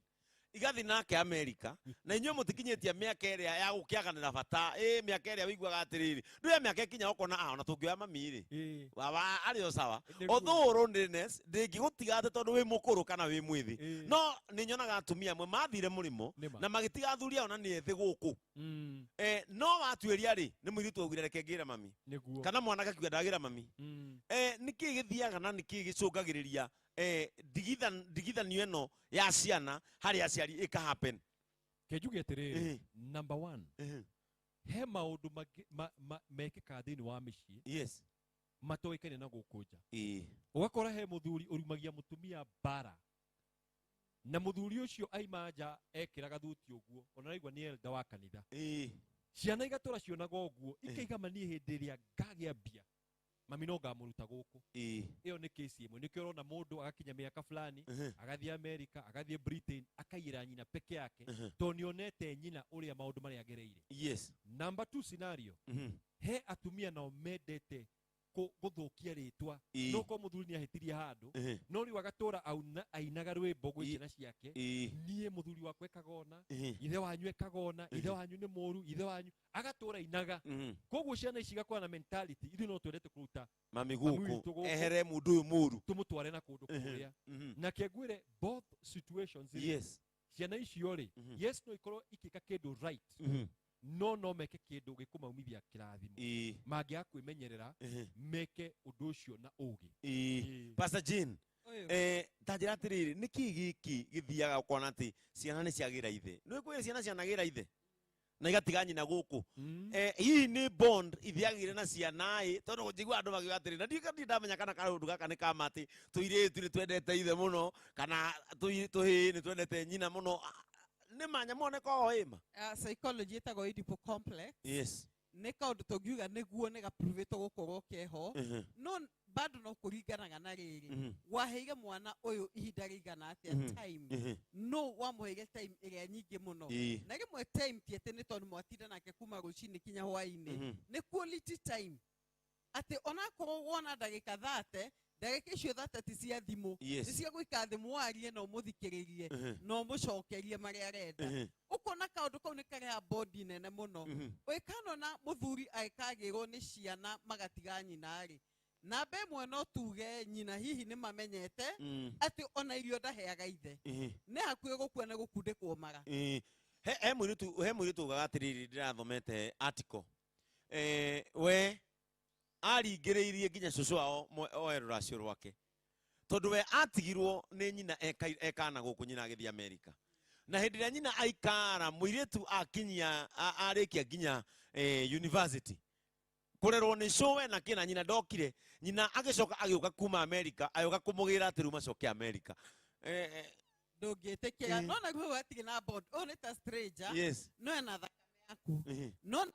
igathiĩ nake America, na inyuĩ mũtikinyĩtie mĩaka ĩrĩa ya gũkĩaganĩra bata, mĩaka ĩrĩa ũiguaga atĩrĩrĩ, ndũya mĩaka ĩkinya ũkona, ona tũngĩoya mami rĩ, baba arĩ o sawa. Nĩguo. Although loneliness ndĩngĩgũtiga atĩ tondũ wĩ mũkũrũ kana wĩ mwĩthĩ, no nĩ nyonaga atumia amwe mathire mũrĩmo Nĩma. na magĩtiga athuri ao na nĩ ethĩ gũkũ. No watuĩria rĩ, nĩ mũirĩtu augire reke ngĩre mami, Nĩguo. kana mwanake akiuga ndagĩra mami. Nĩkĩ gĩthiaga na nĩkĩ gĩcũngagĩrĩria ndigithanio ĩno ya ciana harĩ aciari ĩka happen? Kenjuge atĩrĩrĩ, number one, he maũndũ mekĩkaga thĩinĩ wa mĩciĩ Yes. matoĩkaine na gũkũ nja. Ũgakora he mũthuri ũrumagia mũtumia mbara, na mũthuri ũcio aima nja ekĩraga thuti ũguo, ona araigua nĩ elder wa kanitha. Ciana igatũra cionaga ũguo, ikaiga mani hĩndĩ ĩrĩa ngagĩa mbia mami no ngamũruta gũkũ. Ĩyo nĩ case ĩmwe. Nĩkĩo ũrona mũndũ agakinya mĩaka fulani, agathiĩ America, agathiĩ Britain, akaiyĩra nyina peke yake, tondũ nĩonete nyina ũrĩa maũndũ marĩa agereire. Yes. Number 2 scenario, he atumia nao mendete gũthũkia rĩtwa. No korwo mũthuri nĩahĩtirie handũ, no rĩu agatũra ainaga rwĩmbo gwĩ ciana ciake, niĩ mũthuri wakwa ekaga ũna, ithe wanyu ekaga ũna, ithe wanyu nĩ mũru, ithe wanyu, agatũra ainaga. Koguo ciana ici igakorwo na mentality, ithuĩ no twendete kũruta mami mami gũkũ, witũ gũkũ, ehere mũndũ ũyũ mũru, tũmũtware na kũndũ kũrĩa. Na kengwĩre both situations rĩ, Yes. ciana icio rĩ, yes, no ikorwo ikĩka kĩndũ right, no meke kĩndũ gĩkũmaumithia kĩrathimo. Mangĩaga kwĩmenyerera, meke ũndũ ũcio na ũgĩ. Pastor Jane, Ũyũ. Ta njĩra atĩrĩrĩ, nĩkĩ gĩkĩ gĩthiaga ũkona atĩ ciana nĩ ciagĩra ithe? Nĩ kwĩ ciana cianagĩra ithe na igatiga nyina gũkũ. Hihi nĩ bond ithiagĩire na ciana ĩ, tondũ njigua andũ makiuga atĩrĩ, na ndiũĩ ndamenya kana kaũndũ gaka nĩ kama atĩ tũirĩtu nĩ twendete ithe mũno, kana tũhĩĩ nĩ twendete nyina mũno. Nĩ ma nyamũ nĩ koragwo ĩ ma? Psychology ĩtagwo Oedipal complex. Yes. Nĩ kaũndũ tũngiuga nĩguo nĩ gapruvĩtwo gũkorwo keho. No bado no kũringanaga na rĩrĩ, waheire mwana ũyũ ihinda rĩigana atĩa, time. No wamũheire time ĩrĩa nyingĩ mũno. Na rĩmwe time ti atĩ nĩ tondũ mwatinda nake kuma rũcinĩ kinya hwainĩ. Nĩ quality time. Atĩ onakorwo wona ndagĩka 30, ndagĩka icio 30 ti cia thimũ. Yes. Nĩ cia gũikara thĩ mwarie na ũmũthikĩrĩrie, na ũmũcokerie marĩa arenda. Ũkona kaũndũ kau nĩ kareha bond nene mũno. Ũĩkano na mũthuri agĩkagĩrwo nĩ ciana magatiga nyina rĩ, namba ĩmwe no tuge nyina hihi nĩ mamenyete atĩ ona irio ndaheaga ithe. Nĩ hakuhĩ gũkua nĩ gũkundĩkwo mara. He mũirĩtu ugaga atĩrĩrĩ, ndĩrathomete article. We Aringĩrĩirie nginya cũcũ wao oe rũracio rwake, tondũ we atigirwo nĩ nyina ekana gũkũ, nyina agĩthiĩ Amerika, na hĩndĩ ĩrĩa nyina aikara mũirĩtu akinyia arĩkia nginya university, kũrerwo nĩ cũwe na kĩna, nyina ndokire. Nyina agĩcoka agĩũka kuma Amerika, agĩũka kũmũgĩra atĩ rĩu macoke Amerika. Ndũngĩtĩkĩra. No na rĩu hatirĩ na bond, ũyũ nĩ ta stranger. No ena thakame yaku, no na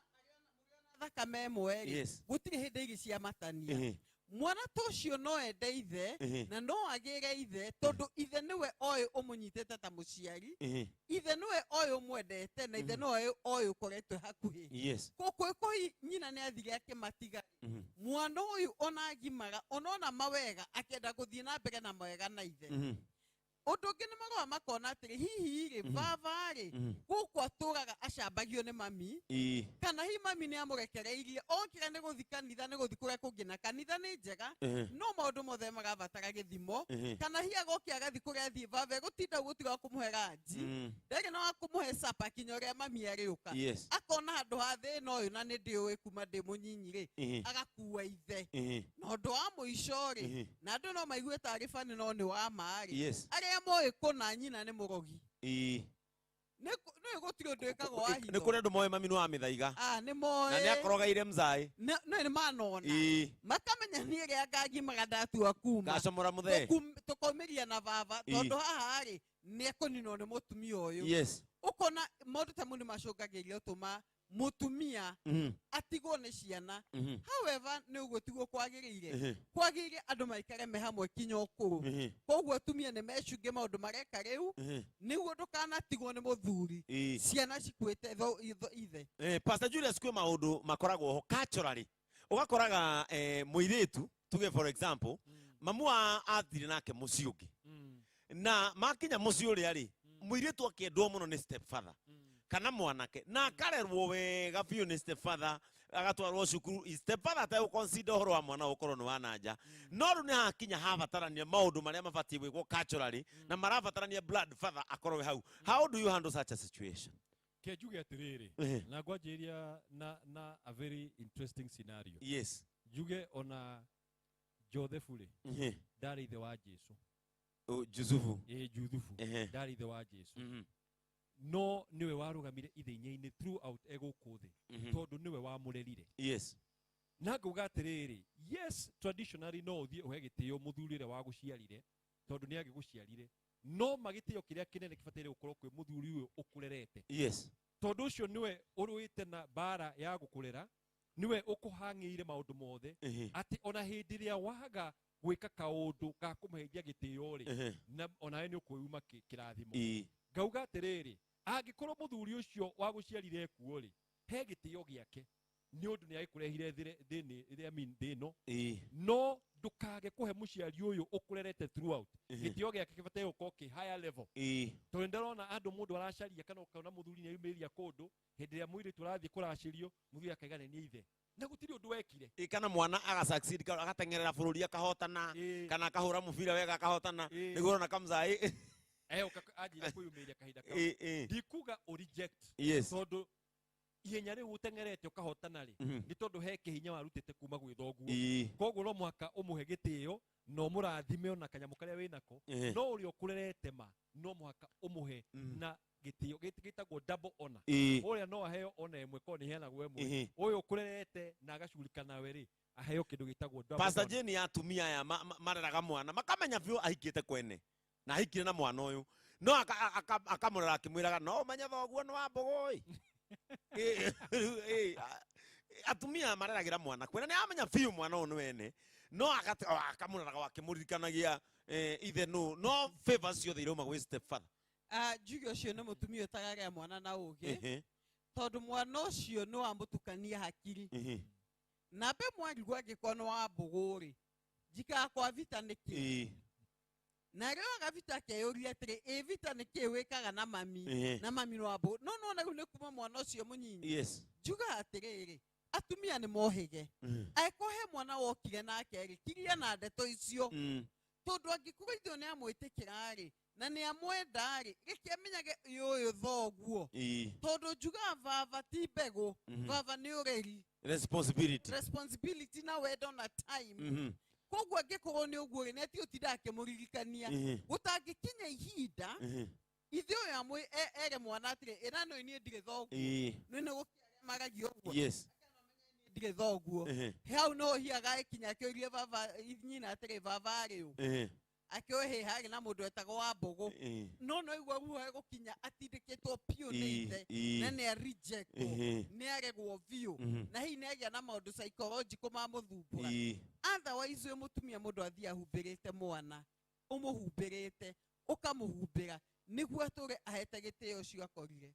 thakame ĩmwe rĩ, gũtirĩ hĩndĩ igĩ ciamatania. Mwana ta ũcio no ende ithe na no agĩre ithe, tondũ ithe nĩwe oĩ ũmũnyitĩte ta mũciari, ithe nĩwe oĩ ũmwendete, na ithe nĩwe oĩ ũkoretwo hakuhĩ. Kũkũ nyina nĩ athire akĩmatiga. Mwana ũyũ ona agimaga, onona mawega, akĩenda gũthiĩ na mbere na mawega na ithe. Ũndũ ũngĩ nĩ marũa makona atĩrĩ, hihi rĩ, baba rĩ, gũkũ atũraga acambagio nĩ mami, kana hihi mami nĩ amũrekereirie okĩra nĩ gũthi kanitha, nĩ gũthi kũrĩa kũngĩ, na kanitha nĩ njega, no maũndũ mothe marabatara gĩthimo. Kana hihi agokia agathi kũrĩa athiĩ, baba egũtinda gũtiga wa kũmũhe ranji, ndarĩ na wa kũmũhe sapa kinya ũrĩa mami arĩũka. Akona handũ ha thĩna ũyũ, na nĩ ndĩũĩ kuma ndĩ mũnyinyi rĩ, agakua ithe. Na ũndũ wa mũico rĩ, na andũ no maigue tarĩ bani, no nĩ wa ma rĩ, arĩa moĩ kũna nyina nĩ mũrogi. Nĩ gũtirĩ ũndũ wĩkagwo wa Nĩ hitho. kũrĩ andũ moĩ mami nĩ wa mĩthaiga. Ah, nĩ moĩ. Na nĩ akorogeire mzaĩ. Nĩ manona, makamenya niĩ rĩa ngagimaga ndatua kuma Ngacomora mũthee. Tũkaumĩria na baba, tondũ haha rĩ, nĩ ekũninwo nĩ mũtumia ũyũ. Ũkona maũndũ ta mau nĩ macũngagĩrĩria ũtũma mũtumia atigwo nĩ ciana. However, nĩ ũguo tiguo kwagĩrĩire. Kwagĩrĩire andũ maikare me hamwe kinya ũkũrũ. Koguo atumia nĩ mecunge maũndũ mareka rĩu, nĩguo ndũkanatigwo nĩ mũthuri ciana cikuĩte ithe. Pastor Julius, kwĩ maũndũ makoragwo ho culturally, ũgakoraga mũirĩtu, tuge for example, mamu wa athire nake mũciĩ ũngĩ, na makinya mũciĩ ũrĩa rĩ, mũirĩtu akĩendwo mũno nĩ stepfather kana mwanake, na akarerwo wega biũ nĩ stepfather, agatwarwo cukuru, stepfather ategũconsider ũhoro wa mwana gũkorwo nĩ wa nanja. No rĩu nĩ hakinya habatarania maũndũ marĩa mabatiĩ gwĩkwo culturally, na marabatarania blood father akorwo hau. How do you handle such a situation? Ke njuge atĩrĩrĩ, na ngwanjĩrĩria na a very interesting scenario. Njuge ona Joseph rĩ, ndarĩ ithe wa Jesu. Oh, Jusufu. Ĩ, Juthufu ndarĩ ithe wa Jesu, no nĩwe warũgamire ithenya-inĩ throughout egũkũ thĩ, tondũ nĩwe wamũrerire. Na ngauga atĩrĩrĩ, yes, traditionally no ũthiĩ ũhe gĩtĩo mũthuri ũrĩa wagũciarire, tondũ nĩ agĩgũciarire, no magĩtĩo kĩrĩa kĩnene kĩbataire gũkorwo kwĩ mũthuri ũyũ ũkũrerete, tondũ ũcio nĩwe ũrũĩte na mbara ya gũkũrera, nĩwe ũkũhang'ĩire maũndũ mothe, atĩ ona hĩndĩ ĩrĩa waga gwĩka kaũndũ ga kũmũheithia gĩtĩo rĩ, na onawe nĩ ũkwĩuma kĩrathimo. Ngauga atĩrĩrĩ, angĩkorwo mũthuri ũcio wagũciarire ekuo rĩ, he gĩtĩo gĩake, nĩ ũndũ nĩ agĩkũrehire thĩnĩ, I mean, thĩ ĩno. No ndũkage kũhe mũciari ũyũ ũkũrerete throughout. Gĩtĩo gĩake kĩbataire gũkorwo kĩ higher level, tondũ nĩndĩrona andũ, mũndũ aracaria kana ũkona mũthuri nĩ ayumĩria kũndũ hĩndĩ ĩrĩa mũirĩtu arathiĩ kũracĩrio, mũthuri akaiga nĩ niĩ ithe, na gũtirĩ ũndũ wekire. Kana mwana aga succeed, agateng'erera bũrũri akahotana, kana akahũra mũbira wega akahotana, nĩguo ũrona kamzaĩ Oka anjire kwĩyumĩria kahinda kau. Ndikuga ũ reject, tondũ ihenya rĩu ũteng'erete ũkahotana rĩ, nĩ tondũ he kĩhinya warutĩte kuma gwĩ thoguo. Koguo no mũhaka ũmũhe gĩtĩo na ũmũrathime ona kanyamũ karĩa wĩnako. No ũrĩa ũkũrerete ma no mũhaka ũmũhe na gĩtĩo gĩtagwo double honor. Ũrĩa no aheo ona ĩmwe, korwo nĩ heanagwo ĩmwe, ũyũ ũkũrerete na agacugurika nawe rĩ, aheo kĩndũ gĩtagwo double Pastor honor. Jane, ya atumia aya mareraga mwana makamenya biũ ahikĩte kwene na ahikire na mwana ũyũ, no akamũrera akĩmwĩraga no ũmenye thoguo nĩ wa mbũgũ ĩ. Atumia mareragĩra mwana kwene, nĩ amenya biũ mwana ũyũ nĩ wene, no akamũreraga akĩmũririkanagia ithe nũ, no favors ciothe irauma gwĩ stepfather. Ah, njuge ũcio nĩ mũtumia ũtagagĩa mwana na ũgĩ, tondũ mwana ũcio nĩ wamũtukania hakiri. Na mbe mwarigwo, angĩkorwo nĩ wa mbũgũ rĩ, njikaga kwa vita nĩkĩ? Na rĩo agavita akeyũria atĩrĩ, ĩ vita nĩkĩ wĩkaga na mami? Na mami nĩ wa mbũgũ, no nona rĩu nĩ kuma mwana ũcio mũnyinyi. Njugaga atĩrĩrĩ, atumia nĩ mohĩge. Angĩkorwo he mwana wokire nake rĩ, kiria na ndeto icio, tondũ angĩkorwo ithuĩ nĩ amwĩtĩkĩra rĩ, na nĩ amwenda rĩ, reke amenyage ũyũ thoguo. Tondũ njugaga baba ti mbegũ, baba nĩ ũreri. Responsibility. Responsibility na wendo na time. Koguo angĩkorwo nĩ ũguo rĩ, nĩ ati ũtinda akĩmũririkania. Gũtangĩkinya ihinda ithe ũyũ amwe ere mwana atĩrĩ, ĩra no niĩ ndirĩ thoguo. Nĩ nĩ gũkĩaria maragia ũguo. Yes. Ndirĩ thoguo. Hau no hiaga ĩkinya akĩũrie baba nyina atĩrĩ, baba arĩ ũ? Akĩohe harĩ na mũndũ etagwo wa Mbũgũ. No no igua ruo gũkinya atindĩkĩtwo biũ nĩ ithe, na nĩ reject, nĩ aregwo biũ, na hihi nĩ agĩa na maũndũ psychological ma mũthumbũra. Otherwise wĩ mũtumia mũndũ athiĩ ahumbĩrĩte mwana, ũmũhumbĩrĩte, ũkamũhumbĩra nĩguo atũre ahete gĩtĩo ũcio akorire.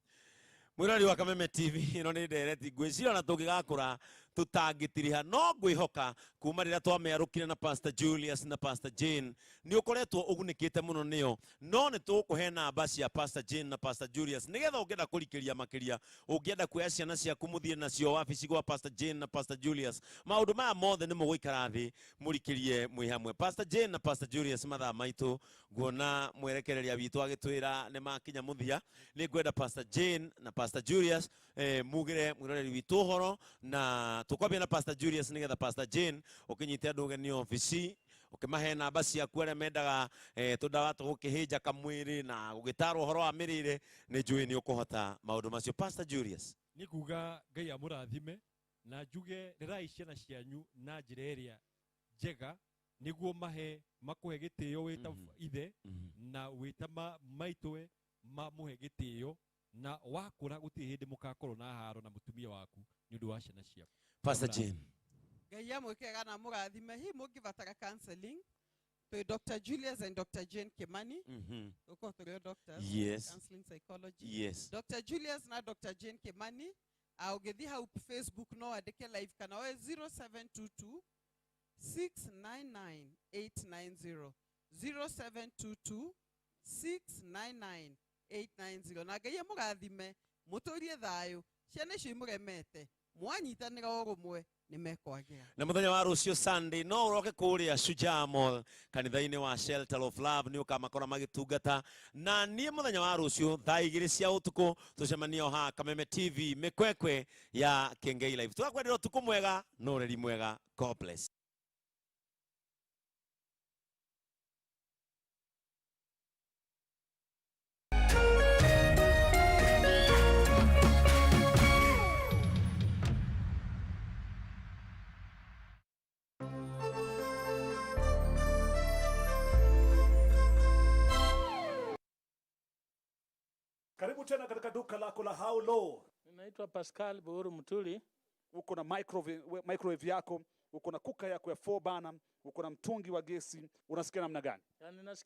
Mwirori wa Kameme TV ino nĩ ndereti ngwĩciria ona tũngĩgakũra tũtangĩtiriha, no ngwĩhoka kuma rĩrĩa twamĩarũkire na Pastor Julius na Pastor Jane nĩ ũkoretwo ũgunĩkĩte mũno nĩyo. No nĩ tũgũkũhe namba cia Pastor Jane na Pastor Julius nĩgetha ũngĩenda kũrikĩria makĩria, ũngĩenda kuoya ciana ciaku mũthiĩ nacio wabici gwa Pastor Jane na Pastor Julius, maũndũ maya mothe nĩ mũgũikara thĩ mũrikĩrie mwĩ hamwe. Pastor Jane na Pastor Julius, mathaa maitũ nguona mwerekereria witũ agĩtwĩra nĩ makinya mũthia. Nĩ ngwenda Pastor Jane na Pastor Julius mugire mwiroreri witũ ũhoro, na tũkwambia na Pastor Julius nĩgetha Pastor Jane ũkĩnyite andũ ũgeni obici, ũkĩmahe namba ciaku arĩa mendaga tũdawa tũgũkĩhĩnja kamwĩrĩ na gũgĩtarwo ũhoro wa mĩrĩre, nĩ njũĩ nĩ ũkũhota maũndũ macio. Pastor Julius. Nĩ kuga Ngai amũrathime na njuge rerai ciana cianyu na njĩra ĩrĩa njega nĩguo mahe makũhe gĩtĩo wĩta ithe na wĩta maitũwe mamũhe gĩtĩo, na wakũra gũtirĩ hĩndĩ mũgakorwo na haro na mũtumia waku nĩ ũndũ wa ciana ciaku. Pastor Jane. Ngai amwĩkĩre na mũrathime. Hihi mũngĩbatara counseling twĩ Dr. Julius and Dr. Jane Kimani. Tũkorwo tũrĩ o doctors. Yes. Counseling psychology. Yes. Dr. Julius na Dr. Jane Kimani. Ũngĩthiĩ hau Facebook no wandĩke live kana oe 0722 699 890, 0722 699 890. Na Ngai amũrathime, mũtũrie thayũ, ciana icio imũremete, mwanyitanĩra ũrũmwe nĩ mekwagĩra. Na mũthenya wa rũciũ Sunday no ũroke kũrĩa Shujaa Mall kanitha-inĩ wa Shelter of Love, nĩ ũkamakora magĩtungata. Na niĩ mũthenya wa rũciũ thaa 2 cia ũtukũ tũcemanie o haha Kameme TV mĩkwekwe ya Kengei Live. Tũgakwendera ũtukũ mwega na ũreri mwega. God bless. Karibu tena katika duka lako la How Low. Ninaitwa Pascal Buhuru Mutuli. Uko na microwave yako, uko na kuka yako ya 4 burner, uko na mtungi wa gesi, unasikia namna gani? Yaani nasikia